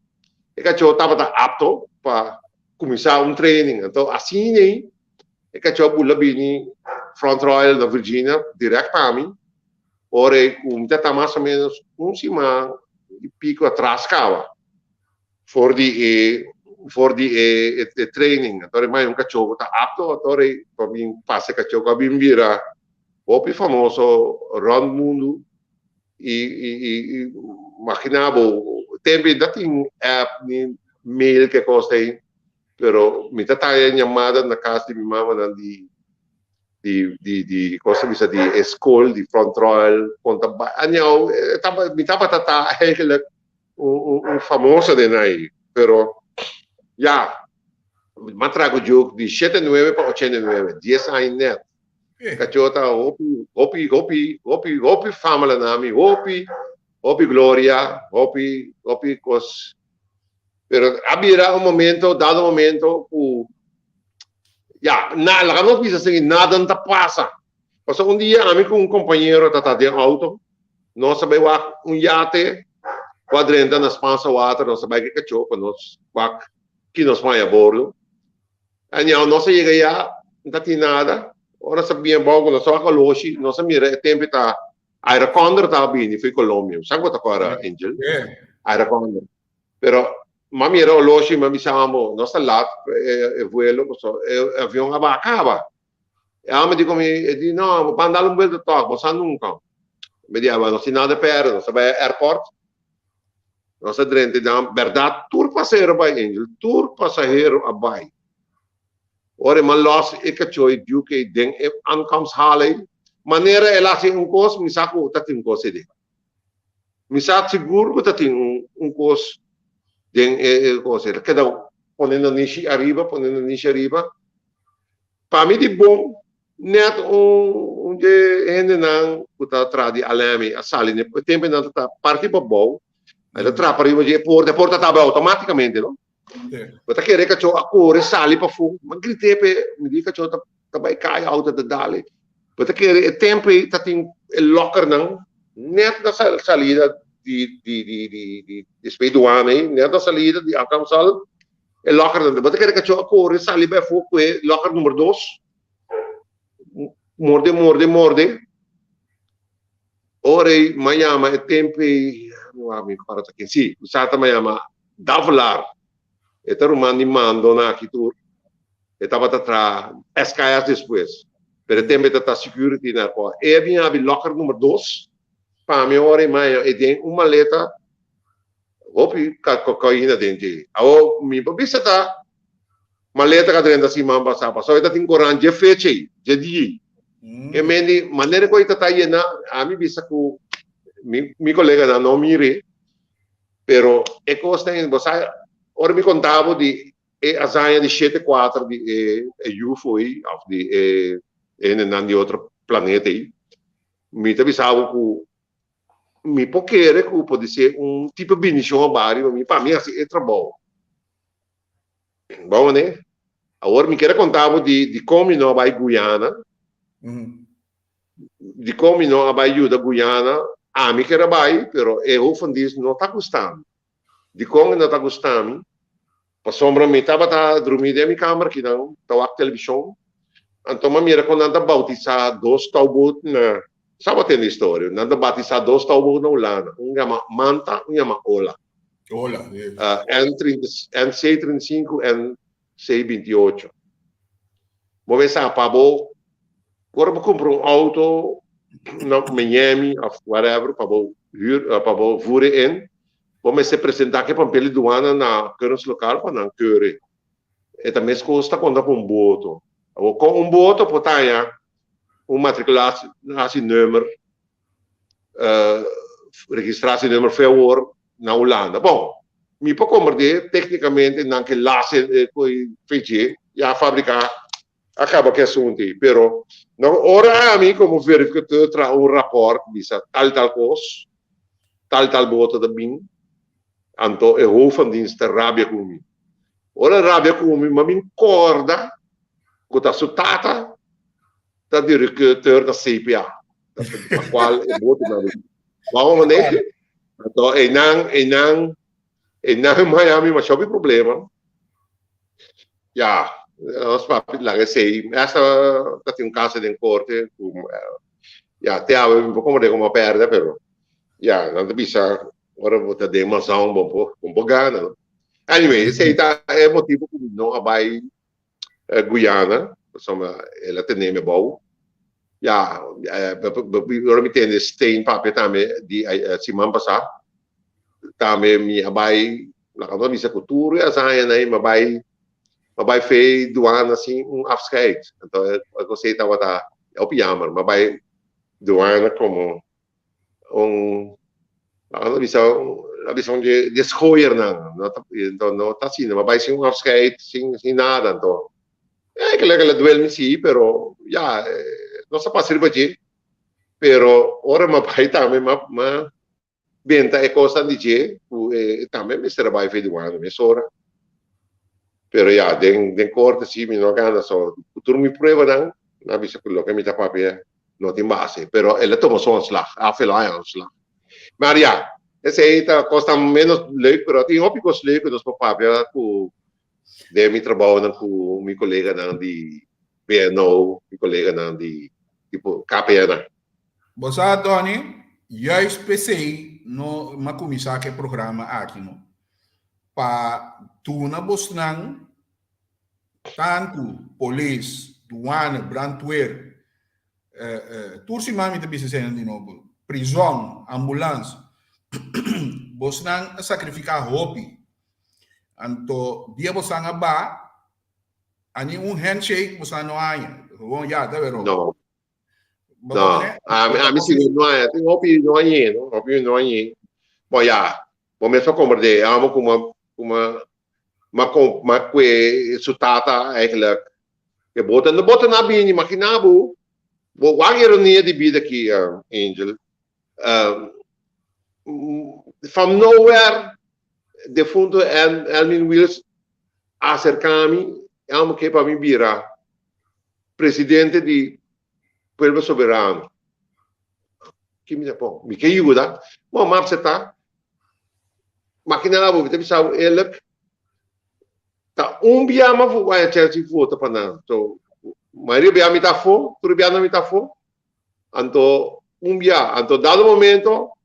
E kachó tabata apto pa kuminsá un training. Anto asina ei e kachó a bula bini Front Royal na Virginia dirèkt pa mi. Ora ei ku mi ta ta mas o ménos un siman i piko atras kaba for di e for di e e training. Anto e maya un kachó ku ta apto anto ei pa bin pasa e kachó ku a bin bira hopi famoso rònt mundu i i i magina bo tempu no tin app ni mail ke kos ei pero mi ta taya yamada na kas di mi mamanan di di di di kos ta bisa di e skol di Front Royal kon ta bai anyhow mi tabata ta eigenlijk un un famoso den ai pero ya mi a traga joke di shete nuebe pa ochenta i nuebe dies aña net. Kachó ta hopi, hopi, hopi, hopi, hopi fama la na mi, hopi, hopi gloria, hopi, hopi kos. Pero a bira un momento, dado momento, ku, ya, na, laga nos bisa así, nada no ta pasa. Pasobra un dia ami ku un kompañero ta ta den auto, nos a bai wak un yate ku a drenta na Spaanse Water, nos a bai ku e kachó pa nos wak ki nos por haña bordo. Anyhow, nos a yega ya, no ta tin nada. Ora nos a bien bou ku nos a wak oloshi, nos a mira e tempu ta Aire Condor taba bini fo'i Colombia. Sa ku bo ta kòrda, Angel? Aire Condor. Pero m'a mira oloshi, m'a bisa amo, nos ta lat e vuelo, pasobra e avion a baha kaba. E amo di ku mi, e di, no, bo ban dal un buelta tòg, bo sa nunka. Mi di, aba, nos tin nada pèrdè, nos ta bai airport. Nos a drenta dan berdad tur pasahero a bai Angel, tur pasahero a bai. Ora e man los e cacho e Duke ei den e aankomsthal ei, manera el a haci un cos, mi sa cu ta tin un cos ei den. Mi sa sigur cu ta tin un un cos den e e cos ei. El a keda pone nanishi ariba, pone nanishi ariba. Pa mi di bon, Net un dje hendenan ku ta traha di Alemi a sali n'e tempu nan ta parti pa bou, a ta trapa riba dje porta, e porta ta abri automaticamente no. Bo ta kere e kachó a kore sali pafó, mi a grit'é p'e, mi di e kachó ta bai kai outo ta dal. Bo ta kere e tempu ei ta tin e lockernan net na salida di di di di di spei duana ei, net na salida di Alkamsal e lockernan. Bo ta kere e kachó a kore sali bai afó ku e locker number dos. Morde, morde, morde. Ora ei m'a yama e tempu ei, wak mi kòrda ta ken, si, mi sa ta m'a yama Davelaar. E ta ruman di Mando na aki tur. E tabata traha SKS despues, pero e tempu e ta ta security na airport. E a bin habri locker number dos pa mi ora ei m'a yama e den un maleta hopi kokaina den dje. Awor mi por bisa ta Maleta ka drenta siman pasá, pasobra e ta tin koran dje fecha ei, dje dia ei. E men di, manera ku e ta ta yená, ami bisa ku mi mi koleganan no mir'é, pero e kosnan ei, bo sa, ora mi konta bo di e hazaña di shete kuater di e e ufo ei, òf di e hendenan di otro planeta ei, mi ta bisa bo ku mi por kere ku podisé un tipo bendishon a baha riba mi pa mi hasi e trabou. Bon mane, awor mi kier a konta bo di dikon mi no a bai Guyana, dikon mi no a bai yuda Guyana, ami kier a bai pero e hoofddienst no ta gusta mi. Dikon e no ta gusta mi? Pasobra mi tabata drumi den mi kamer kinan ta wak televishon, anto mi a mira kon nan ta bautisá dos touwboot na, sa bo a tende historia, nan ta batisá dos touwboot na Hulanda, un yama Manta, un yama Ola. Ola, N C 35 en C 28. Bo mester sa pa bo ora bo kumpra un outo na Miami of whatever pa bo huur pa bo voer e in, bo mester presenta ke papel di duana na keuringslokaal pa nan keur e. E ta meskos ta konta ku un boto. Awor kon un boto por ta haña un matriculatienummer, registratienummer fe awor na Hulanda? Bon, mi por komprendé téknikamente nan ke las e koe feche ya fabriká a kaba ku e asuntu ei, pero no ora ami komo verificateur traha un rapòrt bisa tal tal kos, tal tal boto ta bin, anto e hoofd van dienst ta rabia ku mi. Ora e rabia ku mi, mi a bin kòrda ku ta su tata ta directeur na CPA, pa kual e botonan a bin. Wou manera? Anto einan, einan, einan in Miami masha hopi problema. Ya, nos papia laga esei. Hasta ta tin un caso den corte cu ya te awe mi por comprende como a perde, pero ya nan ta bisa ora bo ta den mazon bo por bo por gana no. Anyway, esei ta e motibo cu mi no a bai Guyana, pasobra el a tene mi abou. Ya, ora mi tende Stein papia tambe di siman pasá, tambe mi a bai, laga nos bisa ku tur e hazañanan ei, mi a bai, mi a bai fe duana sin un afscheid. Anto e kos ei tabata hopi jammer. Mi a bai duana komo un laga nos bisa a bisa un dje dje schooiernan no ta enton no ta asina bo a bai sin un afscheid sin sin nada anto e kila kila duel mi si pero ya nos a pasa riba dje pero ora mi a bai tambe mi a mi a benta e kosnan di dje ku e tambe mester a bai feduando mesora pero ya den den korte si mi no a gana so ku tur mi pruebanan mi a bisa ku loke mi ta papia no tin base, pero el a tuma su ontslag, af el a haña ontslag. Maar ya, esei ta kosnan menos leuk, pero tin hopi kos leuk ku nos por papia ku den mi trabounan ku mi koleganan di BNO, mi koleganan di tipo KPN. Bo sa, Tony, juist p'esei no m'a kuminsá ku e programa aki, no. Pa duna bosnan Tantu polis, duane, brandweer, tur siman mi ta bisa eseinan di nobo, prizòn, ambulans, bosnan a sakrifiká hopi. Anto dia bosnan a ba, a ni un handshake bosnan no haña. Gewoon ya, ta wero. No. No, ami, ami sigur no haña. Tin hopi no hañ'é, no? Hopi no hañ'é. Bon, ya, bo mes a komprendé. Amo kuma, kuma Ma kon ma kue su tata eigenlijk e bota no bota na bini imagina bo bo wak ironia di bida aki Angel from nowhere defunto Elmin Wiels a acerca mi e amo ke pa mi bira presidente di Pueblo Soberano ki mi ta bon mi ke yuda bon mi a acepta Makina bo, mi ta bisa bo eerlijk, ta un bia mi a bai a Chelsea vota pa nan. So, mayoria bia mi ta afó, tur bia no mi ta afó. Anto, un bia, anto dado momento,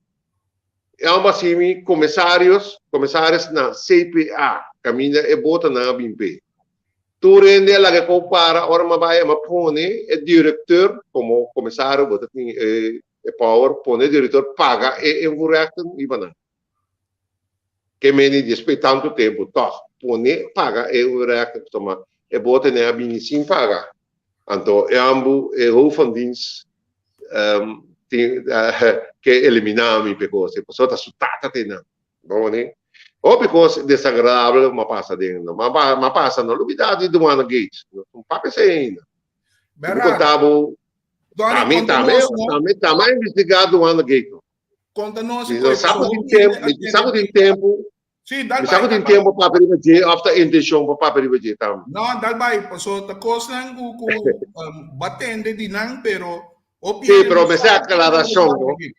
e homber a hasi mi comisarios, comisaris na CPA, caminda e botanan a bin p'e. Tur hende a laga e kou para, ora mi a bai, mi a pone e directeur como comisario, bo ta tin e E power pone director paga e invoerrechten riba nan. Ke meni despues tantu tempu tog pone paga e invoerrechten pasobra e bote nan a bini sin paga. Anto e ambu e hoofd van dienst tin ke elimina mi p'e kos ei pasobra ta su tata te nan. Bo wani? Hopi kos desagradabel ku m'a pasa den no. M'a pasa no lubida di Douane Gates. No papia esei ainda. Mi konta bo Donnie, Tambe, konta tambe, nos, no? tambe, tambe a investigá Duane Gate. Konta nos Mi koe no sa pasobra ku tin hopi tempu, hende a mi tende sa ku tin di. tempu, Sí, dal mi sa bai, ku dal tin bai. tempu pa papia riba dje òf ta intenshon pa papia riba dje tambe. No, dal bai, pasobra ta kosnan ku ku um, bo a tende di nan, pero hopi Sí, hende pero no mester sa kiko ta aklarashon, pasando no? aki.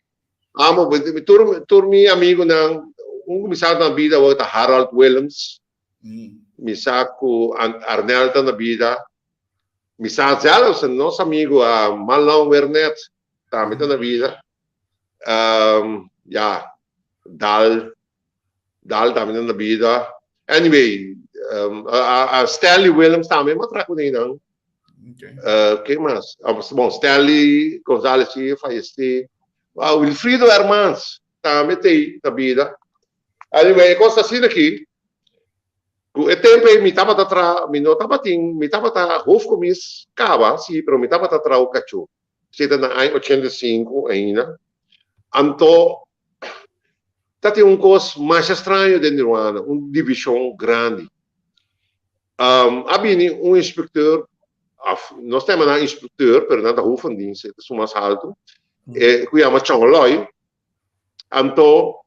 Amo, mi tur, tur mi amigunan, un ku mi sa na bida awor ta Harold Willems, Mi sa ku Arnel ta na bida. Mi sa zelfs nos amigu Marlon Wernet tambe ta na bida. Ya, Dal, Dal tambe ta na bida. Anyway, Stanley Willems tambe, mi a traha ku nan. Okay. Ken mas? Bon, Stanley Gonzales si a fayesé. Wilfrido Hermans tambe ta ei na bida. Anyway, e kos ta asina aki, ku e tempu ei mi tabata traha, mi no tabatin, mi tabata hoofdcommies kaba, si, pero mi tabata traha ku kachó. Esei ta na aña 85 ainda. Anto, ta tin un kos masha straño den Nirwana, un divishon grandi. A bini un inspecteur, of nos ta yama nan inspecteur, pero nan ta hoofd van dienst, e ta su mas haltu, e ku yama Chongoloy. Anto,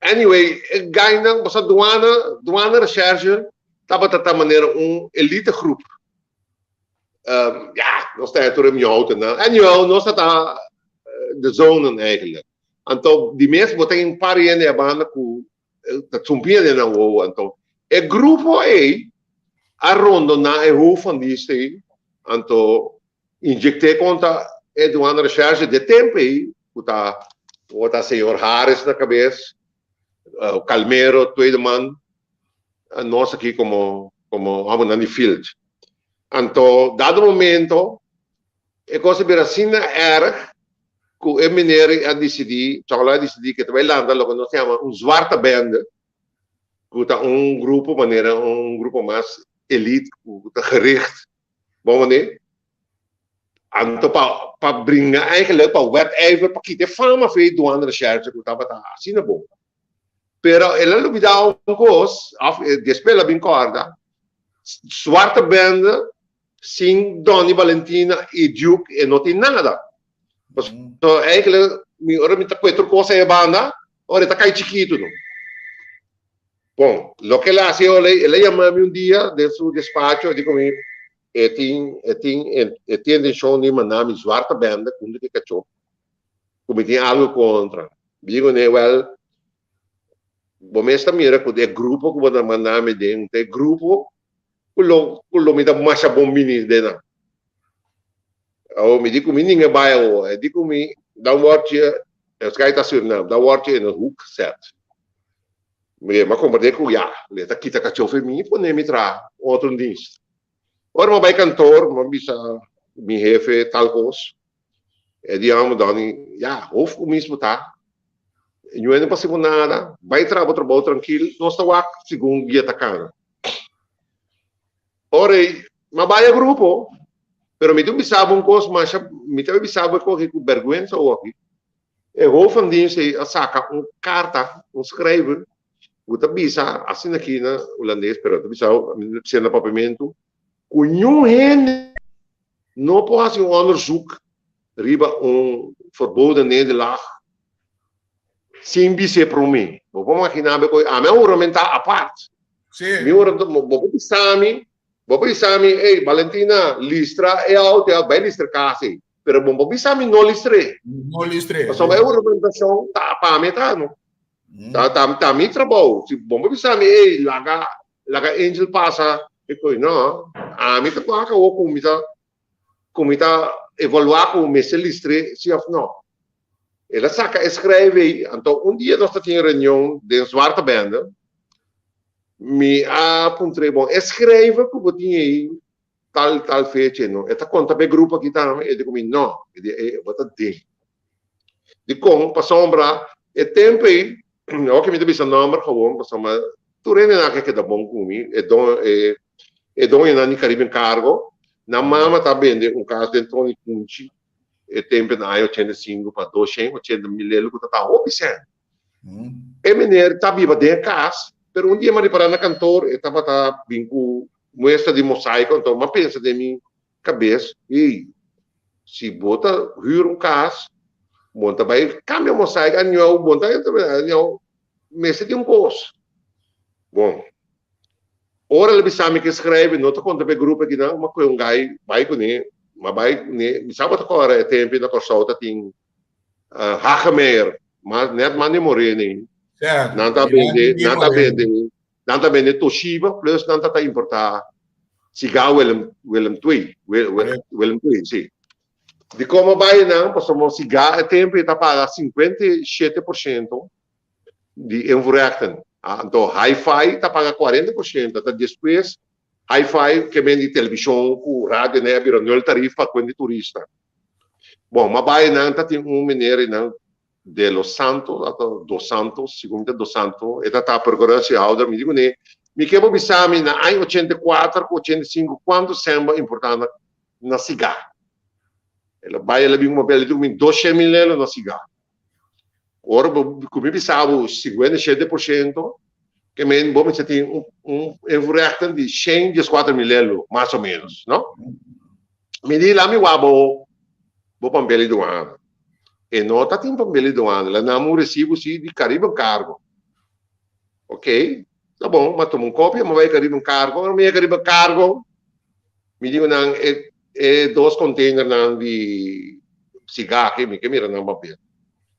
anyway, e gainan, bo sa duana, duana recherche tabata ta manera un elite groep. Ya, nos ta tur e mihoutenan. Anyhow, nos ta ta de zonen eigenlijk. Anto, di mes bo tin un par hende a banda ku ta chumpia den nan wowo. Anto, e grupo ei a rondoná e hoofd van dienst ei, anto inyecté kontra e douane recherche de tempo ei, ku ta ku ta señor Harris na kabes, Calmero, tweede man, nos aki komo komo hòmbernan di field. Anto, dado momento, e kos a bira asina erg ku e meneer a disidí, Chòkòlò a disidí ku e ta bai lanta loke nos ta yama un zwarte bende, ku ta un grupo manera un grupo mas elite ku ta gericht, bon manera. Anto pa pa bringa eigenlijk pa wedijver pa kita e fama for e douane recherche ku tabata asina bon. Pero el a lubidá un kos, òf despues el a bin kòrda, zwarte bende Sin Donny Balentina y Duke e no tin nada. Pasobra eigenlijk mi ora mi ta kue tur kos ei banda, ora e ta kai chikitu no. Bon, loke el a hasi ora el a yama mi un dia den su despacho, e di ku mi e tin e tin e tin intencion di manda mi zwarte bende huntu ku e kachó, ku mi tin algo kontra. Mi di kuné, wèl, bo mes ta mira ku e grupo ku bo ta manda mi den ta e grupo Ku lo ku lo mi ta masha bon bini den nan. Awor mi di ku mi ninga bai awor. E di ku mi, dan word je, en sky ta Surinam, dan word je in een hoek gezet. Mi a komprende ku ya, le ta kita kachó for mi i pone mi traha un otro dienst. Ora mi a bai kantoor, mi a bisa mi hefe tal kos. E di amo Donny, ya, hof ku mismo ta. Ñuene no pasa ku nada, bai traha bo trabou trankil, nos ta wak segun dia ta kana. Ora ei, m'a bai e grupo, pero mi ta bisa bo un kos masha, mi ta bisa bo e kos aki ku bèrgwensa oki. E hof van dienst ei a saka un karta, un skrijver, ku ta bisa, asina aki na hulandes, pero ta bisa, mi ta bisa na papiamentu, ku niun hende no por hasi un onderzoek riba un verboden nederlaag sin bis'é promé. Bo por maginá bo ku ami a huramentá apart. Sí. Mi huramentá, bo por bisa mi, bo por bisa mi, ey, Valentina, listra e auto, bai listra kas ei. Pero bo por bisa mi no listr'é. No listr'é. Pasobra e huramentashon ta pa mi ta, no? Ta, ta, ta mi trabou. Si bo por bisa mi, ey, laga, laga Angel pasa e koe. No, ami ta wak awor ku mi ta, ku mi ta evaluá ku mester listr'é si òf no. El a saka e skrijf ei, anto un dia nos ta tin reunion den Zwarte Bende, mi a puntr'é, bon, e skrijf ku bo tin ei tal tal fecha ei no, e ta konta pa e grupo aki tambe? E di ku mi, no, e di, e bo ta den. Dikon? Pasobra e tempu ei, awor ku mi ta bisa nòmber gewoon, pasobra tur hendenan ke keda bon ku mi, e don e e doñonan di Caribbean Cargo, nan mama ta bende un kas den Tony Kunchi, E tempu na aña 85 pa 280 mil lelo ku ta ta hopi sèn. E meneer ta biba den e kas, pero un dia mi a ripará na kantor e tabata bin ku muestra di mosaiko, anto mi a pensa den mi kabes, ey, si bo ta hür un kas, bo ta bai kambia mosaiko, añou, bo ta añou, mester tin un kos. Bon, Ora el a bisa mi ke skrijf, no ta konta pa e grupo akinan, m'a kohe un gai bai kuné, m'a bai kuné, mi sa bo ta kòrda e tempu na Kòrsou ta tin Hagemeyer, mas nèt manda e morena ei, nan ta bende, nan ta bende, nan ta bende Toshiba plus nan ta ta importá sigá Willem, Willem Twee, Willem Twee, si. Dikon m'a bai einan? Pasobra sigá e tempu ei ta paga 57 por shento di invoerrechten. Anto hi-fi ta paga 40%, ta despues. Hi-fi ke men di televishon ku radio nan a bira nul tarif pa kuen di turista. Bon, m'a bai nan ta tin un meneer einan de los Santos, ata Dos Santos, segun mi ta Dos Santos, e ta ta procuratiehouder, mi di kuné, mi ke bo bisa mi na aña 84 ku 85 kuantu sèn bo a importá na na sigá. El a bai el a bin ku papel, el di ku mi 200,000 lelo na sigá. Ora bo ku mi bisa bo 57%, ke men bo mester tin un un invoerrechten di 114,000 lelo, mas o menos, no? Mi di la mi wak bo bo papel di douane. E no ta tin papel di douane, la nan un recibo si di Caribbean Cargo. Ok, ta bon, m'a tuma un copia, m'a bai Caribbean Cargo. Ora mi yega Caribbean Cargo, mi di ku nan e e dos containernan di siga aki, mi ke mira nan papel.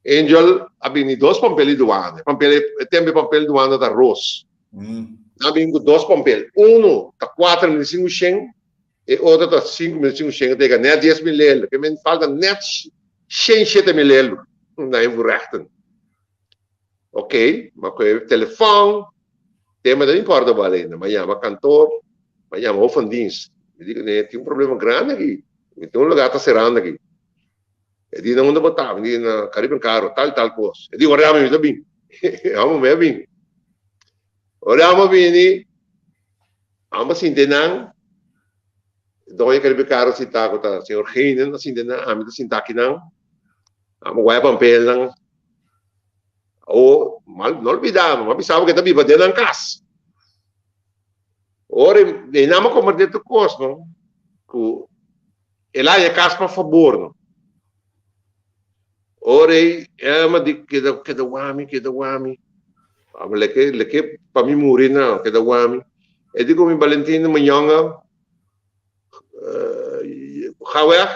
Angel a bini dos papel di douane. Papel, e tempo e papel di douane ta ros. Nan a bini ku dos papel. Uno ta 4500 E otro ta 5500 ta yega net 10,000 elo. Ke men falta net 107,000 elo na invoerrechten. Ok, ma ku e telefon, tema ta importa bo alenda. Ma yama kantoor, ma yama hof van dienst. Mi di kuné, tin un problema grandi aki. Mi tin un lugar ta serando aki. E di na unda bo ta? Mi di na Caribbean Caro, tal tal kos. E di ora mi ta bin. Amo mi a bin. Ora mi a bini, Amo a sinti nan, doño Caribe Caro sinta ku ta señor Heinen a sinti nan, ami ta sinta akinan, amo waya pampelnan. Awo, mal, no olbida, no a bisa bo ke ta biba den nan kas. Ora e nan a komprende tur kos, no, ku el a haña kas pa fabor, no. Ora ei Emma di keda keda wami keda wami abo leke leke pa mi muri na keda wami e di ku mi Valentina mi yonga ga weg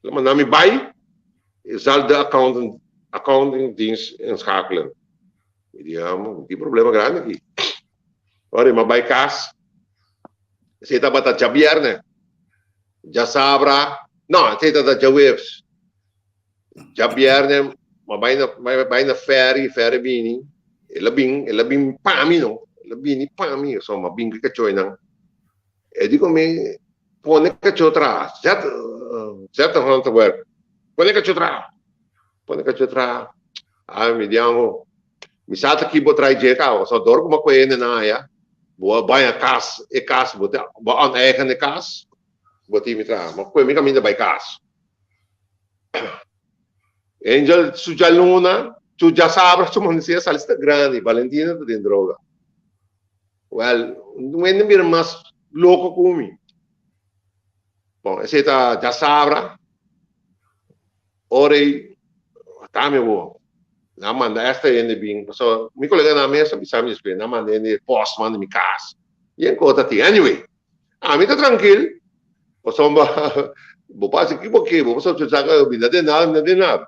la manda mi bai e zal de accountant accounting dienst inschakelen mi di amo mi tin problema grandi aki ora mi a bai kas esei tabata djabierne djasabra no esei tabata djaweps. Djabierne m'a bai na bai bai na ferry, ferry bini, el a bin, el a bin pa mi no, el a bini pa mi, so m'a bin ku e kachoinan. E di ku mi, pone kacho traha, zet zet de hond te werk, pone kacho traha, pone kacho traha. Ai mi di ango, mi sa ta ki bo trae dje kaba, so dor ku m'a kohe hende nan aya, bo a baña kas, e kas, bo ta bo a oneigen e kas, bo tin mi traha, m'a kohe mi kaminda bai kas. Angel su djaluna, su djasabra, su manisé sali sta grandi, Valentina ta den droga. Well, un hende bira mas loko ku mi. Bon, esei ta djasabra, ora ei ta mi awor. Nan manda esta hende bin, pasobra mi koleganan mes a bisa mi despues, nan manda hende postman di mi kas. Yen kos ta tin. Anyway, Ami ta trankil, pasobra bo por hasi ki bo ke, bo por sospecha ku mi no den nada, mi no den nada.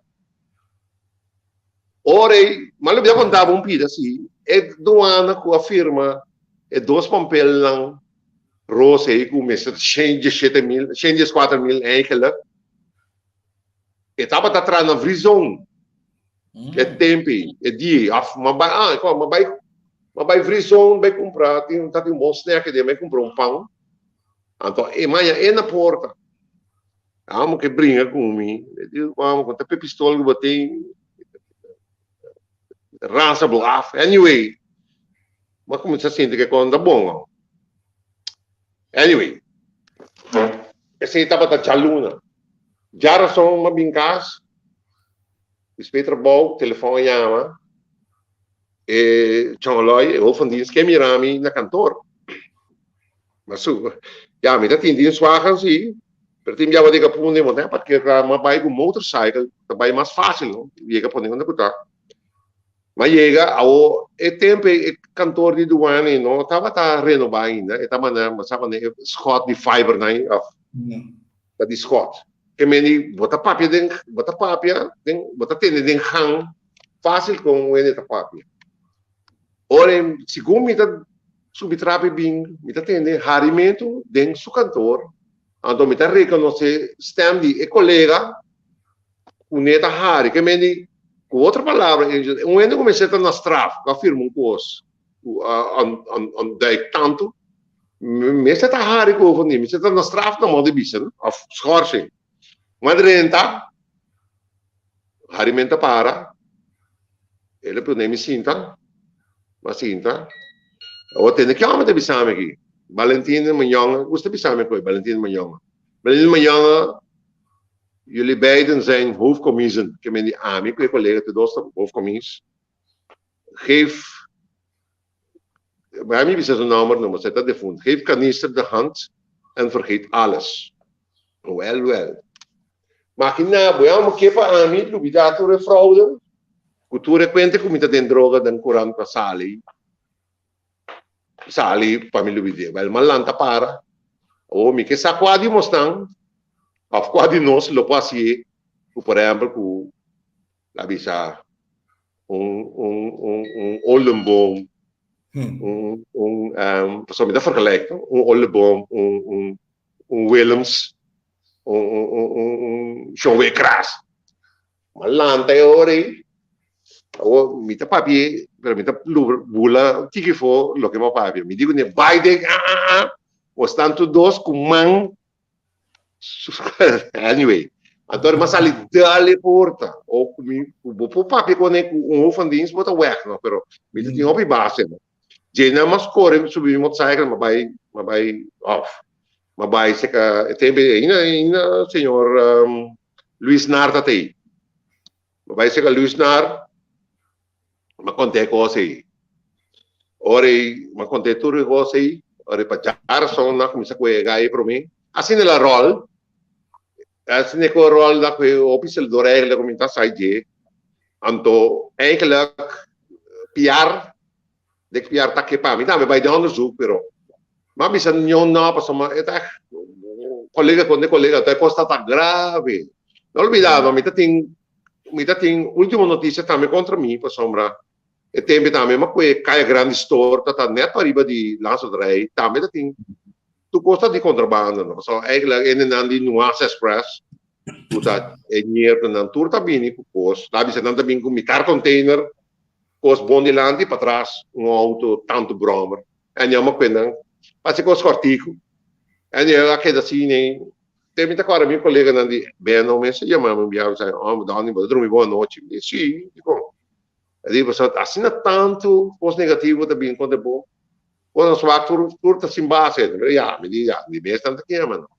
Ora ei, mi a lubida konta bo un pida si, e duana ku a firma e dos pampelnan ros ei ku mester shen diesshete mil, shen dieskuater mil eigenlijk, e tabata traha na Vrizon. E tempo ei, e dia ei, af m'a bai, ah, m'a bai, m'a bai Vrizon bai kumpra, tin, ta tin un bon snack ei den, bai kumpra un pan. Anto e maña e na porta. Amo ke bringa ku mi, e di, amo ku ta pe pistol ku bo tin, ransa bo af. Anyway, m'a kuminsá sinti ke kon ta bon. Anyway, esei tabata djaluna. Djarason m'a bin kas. Despues trabou, telefon a yama, e chonloi, e hoofd van dienst ke mira mi na kantoor. Ma su, ya, mi ta tin dienstwagen si, pero tin biaha di kapun bo ta parkeer kla, ma bai ku motorcycle, ta bai mas fácil, no? Yega pone unda ku ta. Ma yega, awo, e tempo e kantoor di douane no tabata renobá ainda, e ta manda, bo sa manda e schot di fiber nan, of ta di schot. Ke meni bo ta papia den, bo ta papia den, bo ta tende den gang fácil kon un hende ta papia. Ora e, segun mi ta subi trapi bin, mi ta tende harimentu den su kantor, anto mi ta rekonosé stem di e kolega ku ne ta hari. Ke meni, ku otro palabra, un hende ku mester ta na straf, ku a firma un kos, ku a ontduik tantu. Mester ta hari ku hof ni, mester ta na straf na modo di bisa, no? Of schorsing. Ma drenta, harimento a para, el a pone mi sinta, m'a sinta. Awor tende ki hòmber ta bisa mi aki? Valentin Manyonga, gusta bisa mi koe, Valentin Manyonga. Valentin Manyonga, jullie beiden zijn hoofdcommissen. Ke men di ami ku e kolega te dos ta hoofdcommies. Geef, mi bisa su nòmber no, mas e ta defunt. Geef Kanister de hand en vergeet alles. Wèl, wèl. Makina bo, ya, ke pa ami lubidá tur e fraude, ku tur e kuenta ku mi ta den droga den kurant pa sali, sali pa mi lubid'é. Wèl, m'a lanta para. Awor mi ke sa kua di mosnan òf kua di nos lo por hasié ku, por ehèmpel, ku la bisa un un un un oldenboom, un un pasobra mi ta vergelijk no, un oldenboom, un un un Willems, un un un un un Shon Wekras. Ma lanta e ora ei, awor mi ta papia, pero mi ta bula tiki for loke mi a papia. Mi di ku ne bai den a a a, bo stan tur dos ku man. Anyway, anto mi a sali dal e porta. O ku mi, ku bo por papia kuné ku un hoofd van dienst bo ta wèg no, pero mi ta tin hopi base no. Dje nan mas kore subi mi motorcycle mi a bai, mi a bai òf. Mi a bai seka e tempu ei ainda ainda señor Luis Naar ta tei. Mi a bai seka Luis Naar, mi a kont'é e kos ei. Ora ei mi a kont'é tur e kos ei, ora ei pa djarason nan a kuminsá ku e gai promé. Asina el a ròl, asina ku e ròl nan ku e hopi seldor eigenlijk ku mi ta sai dje. Anto eigenlijk piar, dek piar ta ke pa mi tambe bai den onderzoek, pero mi a bisa ño no pasobra e ta ègt kolega kontra kolega, anto e kos ta ta grave. No olbida no, mi ta tin Mi ta tin ultimo noticia tambe contra mi pasobra e tempe tambe ma cu e Kaya Grandi Store ta ta net pariba di Landsloterij tambe ta tin tur cos ta di contrabando no pasobra eigenlijk hendenan di Nuance Express cu ta e ñertonan tur ta bini cu cos ta bisa nan ta bini cu mitar container cos bon dilanti patras un auto tanto brommer en ña ma cu nan haci cos cortico en a keda asina. Te mi ta kòrda mi koleganan di Beno mes a yama mi un biaha bisa, oh Donny bo ta drumi bon anochi? Mi di, si, dikon? E di, pasobra asina tantu kos negativo ta bin kontra bo, bo ta swak tur tur ta sin base. Mi di, ya, mi di, ya, di mes nan ta kema no.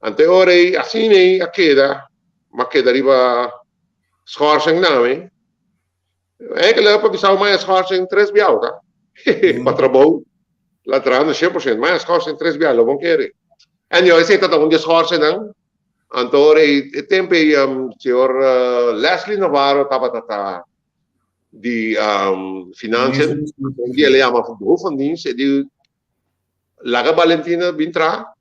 Anto e ora ei asina ei a keda, mi a keda riba schorsing nami. Eigenlijk pa bisa maya schorsing tres biaha ta. Pa trabou la trahando 100%, maya schorsing tres biaha lo bon kere. En yo esei ta un di e schorsingnan. Anto ora ei e tempo ei señor Leslie Navarro tabata ta di financiën, un dia el a yama hoofd van dienst e di laga Valentina bin traha.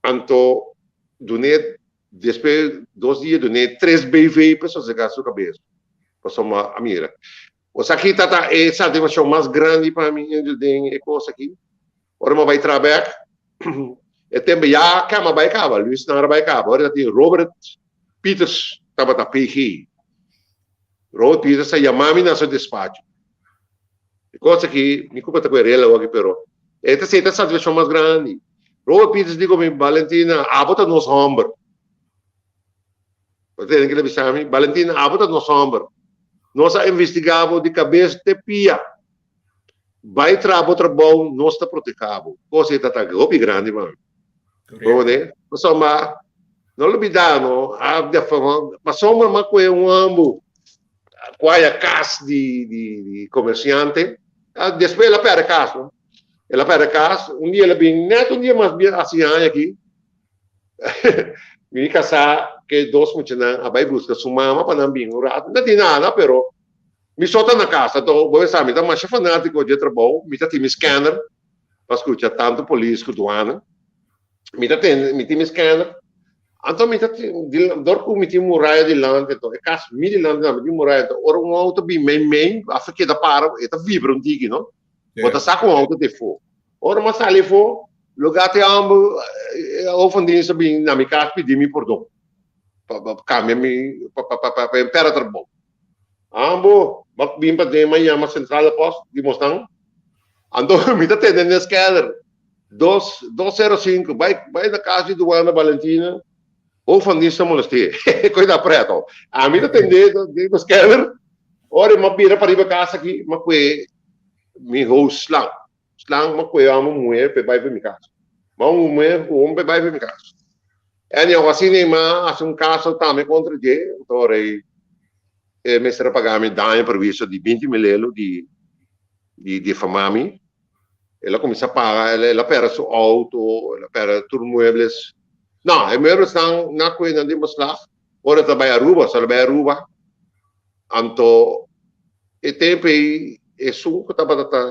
Anto dun'é despues dos dia dun'é tres BV pa sosegá su kabes. Pasobra a mira. Osaki ta ta e satisfakshon mas grandi pa mi den e kos aki. Ora mi a bai traha bèk, e tempu ya kama bai kaba, Luis Nara bai kaba. Ora ta tin Robert Pieters tabata PG. Robert Pieters a yama mi na su despacho. E kos aki, mi kupa ta ku e rel awoki, pero e ta seta satisfakshon mas grandi. Robert Pieters di ku mi, Valentina, abo ta nos hòmber. Bo ta tende kila bisa mi? Valentina, abo ta nos hòmber. Nos a investigá bo di kabes te pia. Bai traha bo trabou, nos ta protehá bo. Kos ei ta ta hopi grandi pa mi. Bo wende? Pasobra, no lubidá no, a pasobra mi a kohe un hòmber Cuaya cas di di comerciante. Despues el a perde cas no. El a perde cas. Un dia el a bin net un dia mas bien haci aña aki. Mi casa ke dos muchanan a bay busca su mama pa nan bin un rato. No tin nada pero mi so ta na casa anto bo sa mi ta masha fanatico dje trabou. Mi ta tin mi scanner pa scucha tanto polis cu duana. Mi ta tende, mi tin mi scanner. Anto mi ta dor ku mi tin muraya dilanti, anto e kas mi dilanti tambe tin muraya, anto ora un outo bin mei mei, hasta keda para, e ta vibra un tiki, no? Bo ta sa ku un outo ta efo. Ora mi a sali efo, lugar te hòmber, e hoofddienst a bin na mi kas pidi mi pordon, pa pa kambia mi, pa pa pa pa e pèrdè trabou. Ambo, mi a bin paden, mi a yama centrale post di mosnan, anto mi ta tende n'e scanner. Dos, 205, bai, bai na kas di Duana Valentina, hof van dienst ta molesteer. Koe ta preto. Ami ta tende den nos keller, ora mi a bira pariba kas aki, mi a koe mi hoos slang. Slang, mi a koe amo muher p'e bai pa mi kas. Mi a un muher ku homber p'e bai pa mi kas. Anyhow, asina mi a hasi un kaso tambe kontra dje, anto ora ei e mester a paga mi daño perhuicio di binti mil elo di di difamá mi. El a kuminsá paga, el a pèrdè su outo, el a pèrdè tur muebles. No, e mueblesnan na ku nan den beslag ora e ta bai Aruba, so el a bai Aruba. Anto e tempu ei esun ku tabata ta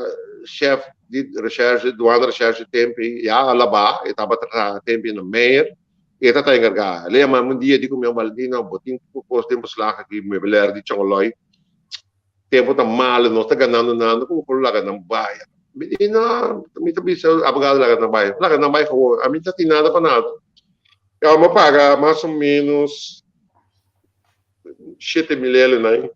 shèf di reshèrshe, duana reshèrshe tempu ei ya a labá, e tabata traha tempu ei na Meijer, e ta ta enkargá. El a yama mi un dia, di ku mi, Valentina, bo tin ku kos den beslag aki, meubilair di Chongoloi. Tempo ta malo, nos ta ganando nando, como por laga nan bai? Mi di, no, mi ta bisa abogado laga nan bai. Laga nan bai gewoon, ami ta tin nada pa nada. Ya, mi a paga mas o menos 7000 euro nan.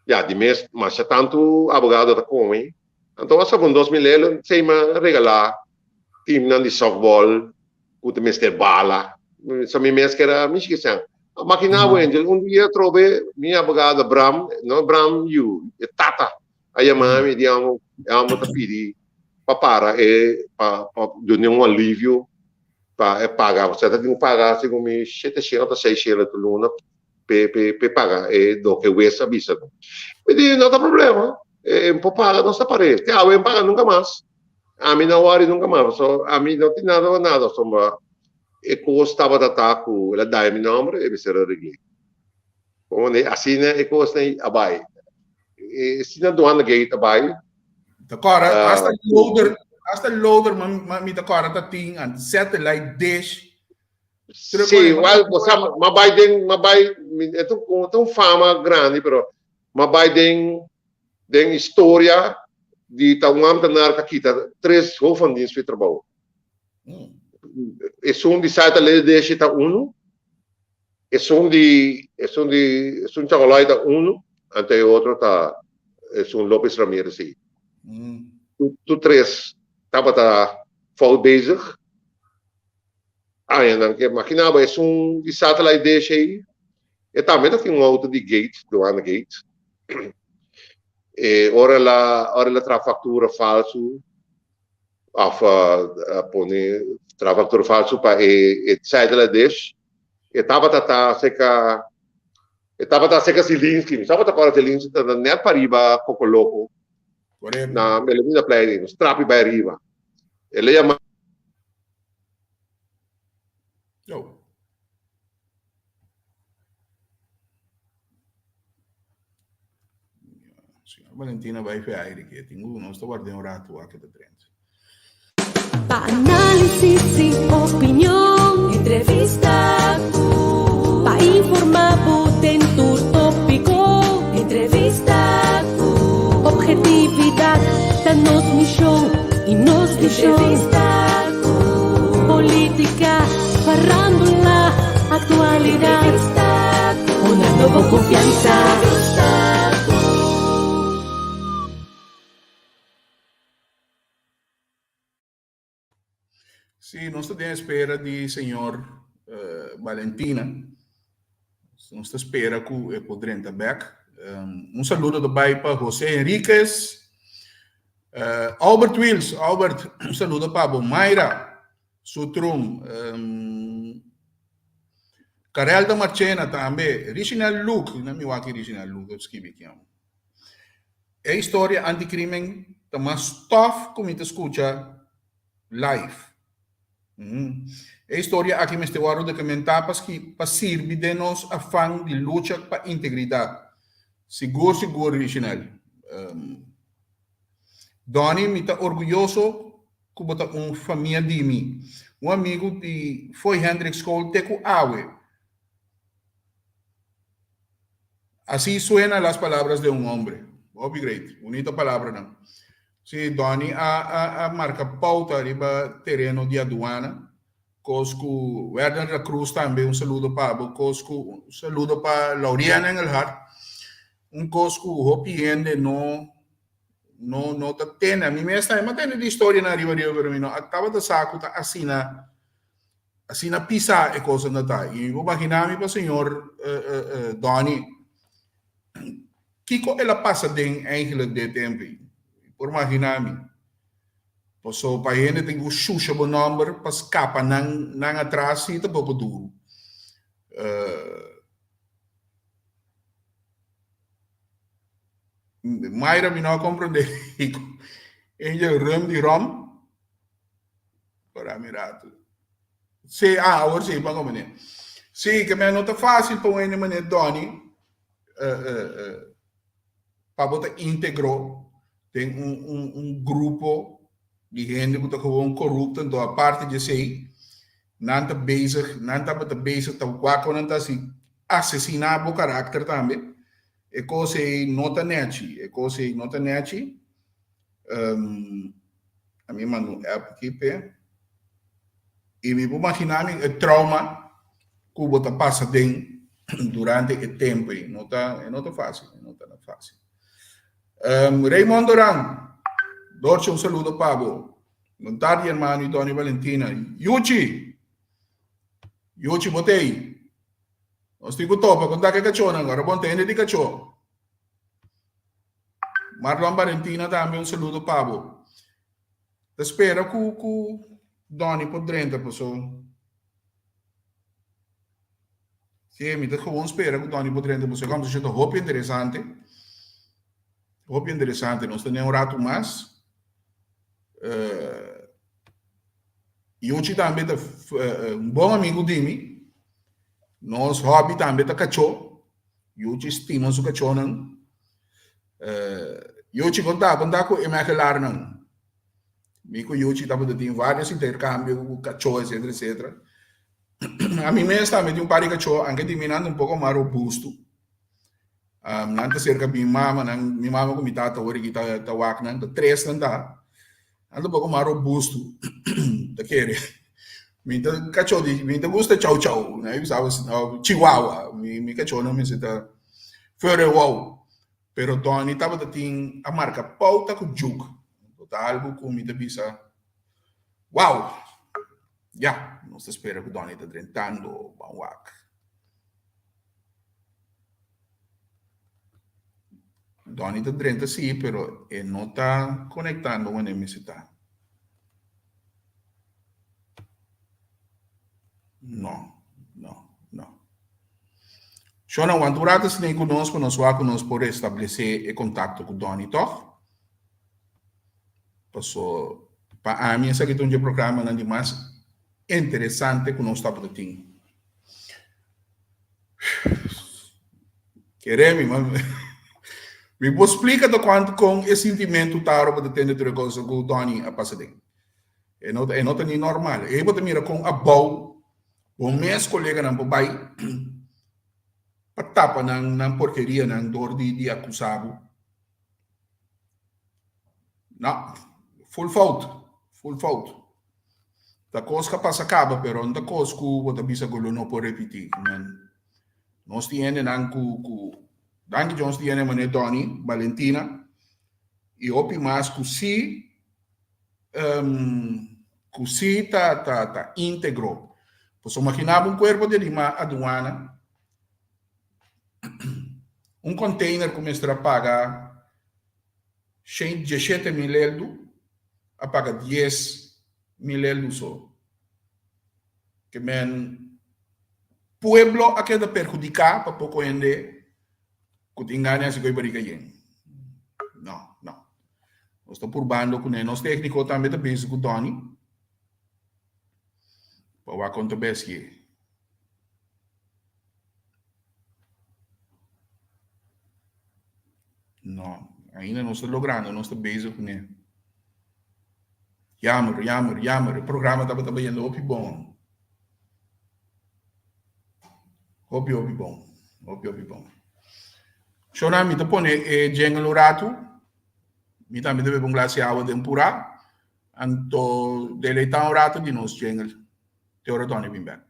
Ya, di mes, masha tanto abogado ta come. Anto a saka un 2000 euro, sei mi a regala teamnan di softball ku ta mester bala. Sa mi mes kera mishi kisan. Makina bo Angel, un dia atrobe mi abogado Bram, no Bram yu, e tata a yama mi di amo, amo ta pidi pa para e pa pa duna un alivio pa e paga, osea ta tin ku paga segun mi shete shen ota seis shen tur luna pe pe pe paga e loke wes a bisa. Mi di no ta problema, e por paga nos ta par'e, te awe e paga nunka mas. Ami no wòri nunka mas, pasobra ami no tin nada ku nada, pasobra e kos tabata ta ku el a dai mi nòmber e mester a regl'é. Komo ne asina e kosnan a bai. E asina Douane Gate a bai. Ta kòrda, hasta loader, hasta loader mi ta kòrda ta tin an satellite dish. Sí, wèl, bo sa, m'a bai den, m'a bai, e ta un fama grandi, pero m'a bai den Den historia di ta un ambtenaar ka kita tres hoofd van dienst fi trabou. Esun di Saita Lede Deshe ta unu, esun di esun di esun Chagolay ta unu, anto e otro ta esun Lopez Ramirez ei. Tur tres tabata fout bezig. Añanan ke makina bo esun di Satellite Deshe ei E tambe ta tin un auto di Gates, douane Gates. E ora el a, ora el a traha factura falsu of a pone traha factura falsu pa e e satellite dish, e tabata ta acerca, e tabata acerca Zielinski. Mi tabata acorda Zielinski ta net pariba Coco Loco na Wilhelminaplein, nos trapi bai ariba. El a yama. Yo. Señor Valentina bai fe aire que tin un nos ta guarda un rato a que ta drent. Pa análisis y opinión, entrevista ku. Pa informa bo den tur tópiko, entrevista ku. Objetividad ta nos mishon y nos vishon. Entrevista ku. Polítika, farándula, aktualidat. Entrevista ku. Hunando bo konfiansa. Entrevista ku. Sí, nos ta den espera di señor Valentina. Nos ta spera ku e por drenta bek. Un saludo ta bai pa José Enriquez. Albert Wiels, Albert, un saludo pa bo. Mayra Sutrum, Karelda Marchena tambe. Richinel Luke, na mi wak Richinel Luke skibi aki. E historia anti-crimen ta mas tof ku mi ta skucha live. E historia aki mester wòrdu dokumentá pa pa sirbi den nos afan di lucha pa integridat. Sigur sigur Richinel. Donny mi ta orguyoso ku bo ta un famia di mi. Un amigu di Foy Hendrik School te ku awe. Así suena las palabras de un hombre. Hopi great. Bunito palabranan. Sí, Donny a, a, a marca pauta riba tereno di aduana. Cos cu Werner La Cruz tambe, un saludo pa bo. Cos cu, un saludo pa Lauriana Engelhardt. Un cos cu hopi hende no. No no ta tende. Ami mes tambe a tende di historianan ariba riba pero mi no a tabata sa ku ta asina asina pisá e kosnan ta. I mi por imaginá mi pa señor Donny kiko el a pasa den eigenlijk den e tempu ei. Mi por imaginá mi. Paso pa hende tin ku shusha bo nòmber pa skapa nan nan atras si ta poko duru. Mayra mi no a comprende kiko Angel rum di rom. Ora mi rato. Sí, ah, awor sí, pa comprende. Sí, ke men no ta fácil pa un hende manera Donny uh, uh, uh, pa bo ta íntegro den un, un, un grupo di hende ku ta gewoon korupto, enton aparte di esei, nan ta bezig, nan tabata bezig ta wak nan ta hasi asesiná bo karakter tambe. E kos ei no ta nèchi, e kos ei no ta nèchi. Um, a mi manda un app aki p'e. I mi por imaginá mi e trauma ku bo ta pasa den durante e tempu ei. No ta, e no ta fásil, e no ta fásil. Um, Raymond Doran, Dorche, un saludo pa bo. Bon tardi, hermano y Donny Valentina. Yuchi! Yuchi, bo t'ei? Nos tin ku topa kon ta ku e kachónan ora bon tende di kachó. Marlon Valentina tambe un saludo pa bo. Ta spera ku ku Donny por drenta paso. Sí, mi ta gewoon spera ku Donny por drenta paso e kòmbersashon ta hopi interesante. Hopi interesante. Nos ta den un ratu mas. Yuchi tambe ta un bon amigu di mi. Nos hobby tambe ta kachó. Yuchi stima su kachónan. Yuchi kon ta? Kon ta ku e mekelaarnan? Mi ku Yuchi tabata tin varios interkambio ku kachó etcetera etcetera. Ami mes tambe tin un par di kachó, anke di mi nan ta un poko mas robusto. Nan ta serka mi mama, nan mi mama ku mi tata ora ki ta ta wak nan, ta tres nan ta. Nan ta un poko mas robusto, ta kere. Mi ta kachó di mi ta gusta chow chow, nan a bisa chihuahua, mi mi kachónan mester ta fur wow. Pero Donny tabata tin a marka pouta ku juk. Ta algu ku mi ta bisa, wow! Ya, nos ta spera ku Donny ta drentando, ban wak. Donny ta drenta sí, pero e no ta konektando wanneer mester ta. No, no, no. Shona, wanta un rato asina ku nos pa nos wak ku nos por restablesé e kontakto ku Donny, tòg? Paso, pa ami esaki ta un dje programanan di mas interesante ku nos tabata tin. Kere mi, ma mi por splika tokante kon e sintimentu ta ora bo ta tende tur e kos ku Donny a pasa den. E no ta, e no ta ni normal. E bo ta mira kon abou bo mes koleganan por bai pa tapa nan nan porkerianan dor di di akusa bo. No, full fout, full fout. Ta kos ka pasa kaba, pero no ta kos ku bo ta bisa ku lo no por repití. Men, nos tin hendenan ku ku danki Dios tin hende manera Donny, Valentina i hopi mas ku si ku si ta ta ta íntegro. Pasobra imagina bo un kuerpo di anima aduana, un container ku mester a paga shen dieshete mil eldu a paga 10,000 eldu so. Ke men pueblo a keda perhudiká pa poko hende ku tin gana di hasi koe barika yen. No, no. Nos ta purbando kuné. Nos tékniko tambe ta bezig ku Donny pa wak kon ta bèskie. No, ainda nos ta logrando, nos ta bezig kuné. Jammer, jammer, jammer. E programa tabata bayendo hopi bon. Hopi, hopi bon. Hopi, hopi bon. Shona, mi ta pone e jingle un ratu. Mi tambe ta bebe un glas di awa den purá. Anto deleitá un ratu di nos jingle. Te ora Tony bin bek.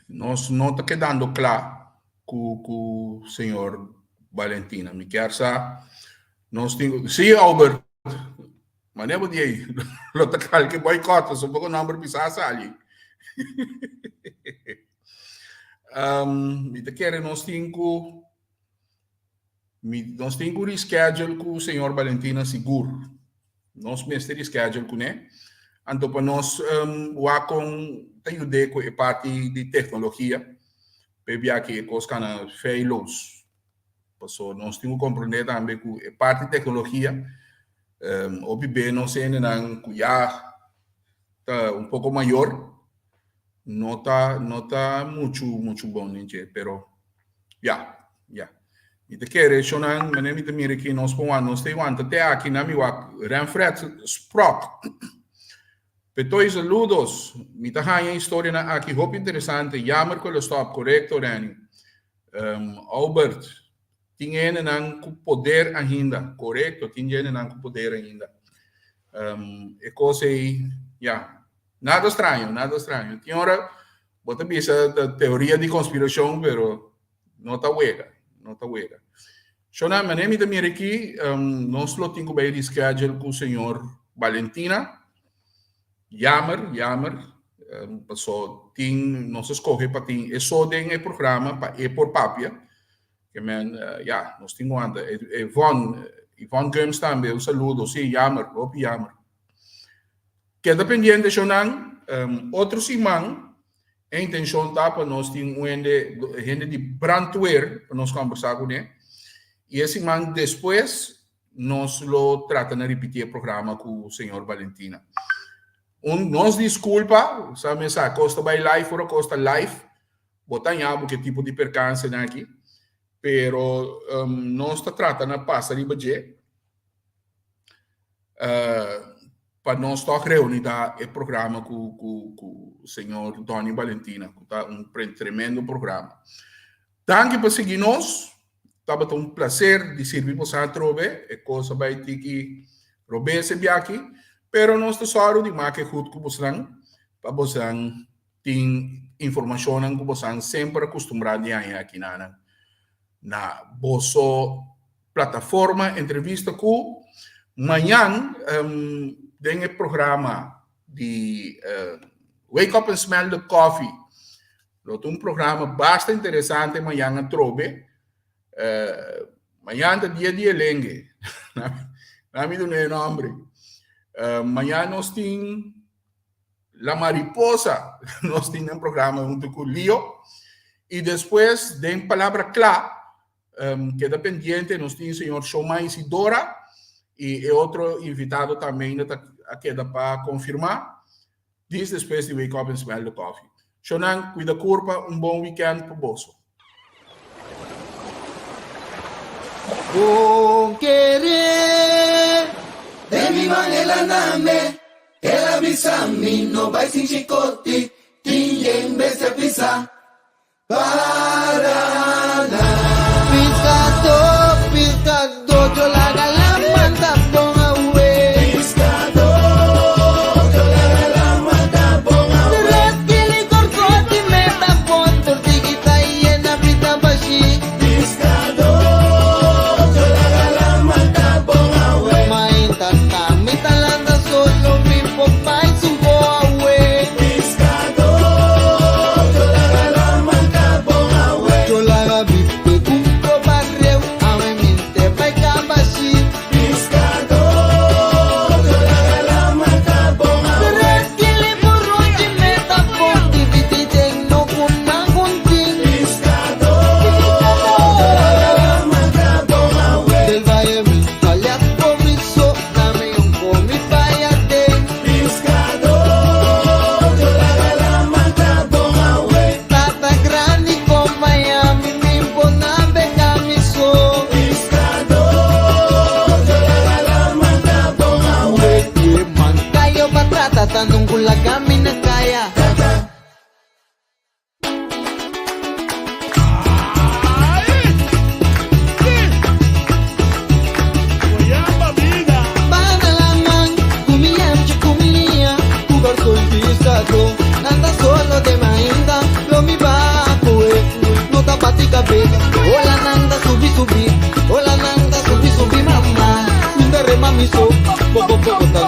Nos no ta kedando kla ku ku señor Valentina. Mi kier sa nos tin Sí, Albert. Mane bo di ei. Lo ta kalke boycott, so poko nomber bisa sali. um, mi ta kere nos tin ku mi nos tin ku reschedule ku señor Valentina sigur. Nos mester reschedule kuné. Anto pa nos um, wak kon ta yud'é ku e parti di teknologia, p'e ki e kos kana feilloos. Paso nos tin ku komprendé tambe ku e parti teknologia, um, hopi be nos hendenan ku ya ta un poko mayor, no ta no ta muchu muchu bon den dje, pero ya, ya. Mi ta kere shownan, manera mi ta mira aki nos por wak, nos ta wanta te aki na mi wak Renfred Sprok. Petoy saludos. Mi ta haña historianan aki hopi interesante. Jammer ku el a stop. Korekto, Renny. Um, Albert, tin hendenan ku poder ainda. Korekto, tin hendenan ku poder ainda. Um, e kos ei, ya. Nada straño, nada straño. Tin ora, bo ta bisa ta teoria di konspirashon, pero no ta wega, no ta wega. Shona, manera mi ta mira aki, um, nos lo tin ku bai reschedule ku señor Valentina. Jammer, jammer. Um, paso tin, nos a skohe pa tin e so den e programa pa e por papia. Ke men, uh, ya, nos tin ku anda. Yvonne, Yvonne Gumbs tambe, un saludo. Sí, jammer, hopi jammer. Keda pendiente, shownan. Um, otro siman, e intencion ta pa nos tin un hende, hende di brandweer pa nos conversa kuné. I e siman despues nos lo trata na ripiti e programa ku señor Valentina. Un, nos disculpa, sa mi sa, kos ta bai live ora kos ta live, bo ta haña bo ke tipo di perkansenan aki, pero um, nos ta trata na pasa riba dje. Uh, pa nos toch reuni ta e programa ku ku ku señor Donny Valentina, ku ta un tremendo programa. Danki pa sigui nos. Tabata un placer di sirbi boso atrobe. E kos a bai tiki robes e biaki, pero nos ta sòru di make goed ku bosnan pa bosnan tin informashonnan ku bosnan semper a kustumbrá di haña akinanan na boso plataforma entrevista ku mañan um, den e programa di uh, Wake Up and Smell the Coffee. Lo ta un programa basta interesante mañan atrobe. Uh, mañan ta dia di elengue. Na mi duna e nombre. Uh, mañan nos tin La Mariposa, nos tin un programa hunto ku Leo. I despues den Palabra Kla, um, keda pendiente, nos tin señor Shoma Isidora i e otro invitado tambe ainda ta a keda pa konfirmá. Dis despues di Wake Up and Smell the Coffee. Shonan, kuida kurpa, un bon weekend pa boso. Bon kere Den mi man el a name El a bisa mi no bai sin chikoti Tin yen bestia pisa Para nan. Piskadó, piskadó, yo laga laman ta bon awe. Piskadó, yo laga laman ta bon awe. Tres kili korkoti me ta bon, tortigita yena pita bashi. Piskadó, yo laga laman ta bon awe. Mainta ta mi ta landa solo mi por bai sunko awe. Piskadó, yo laga laman ta bon awe. Yo laga bipe kumpro barreu, awe minte bai kabashi. Piskadó, yo laga laman ta bon awe. Tres kili burruchi me ta bon, dividi den no kunan kuntin. Piskadó, yo laga laman ta bon awe. Del valle mi sali a komi so, dame un komi vaya den. Piskadó, yo laga laman ta bon awe. Tata grandi kon Miami, mi por nabegá mi so. Piskadó, yo laga laman ta bon awe. Man kayo patrata, tanong kulaga mi na kaya. Banda laman, ku mi yamchi ku mi liña, ku garson piskadó. Nan ta solo den mainta, lo mi bakoe, no ta bati kabes. Ola nan ta subi subi, ola nan ta subi subi mama. Mi ta rema mi so, poko poko ta.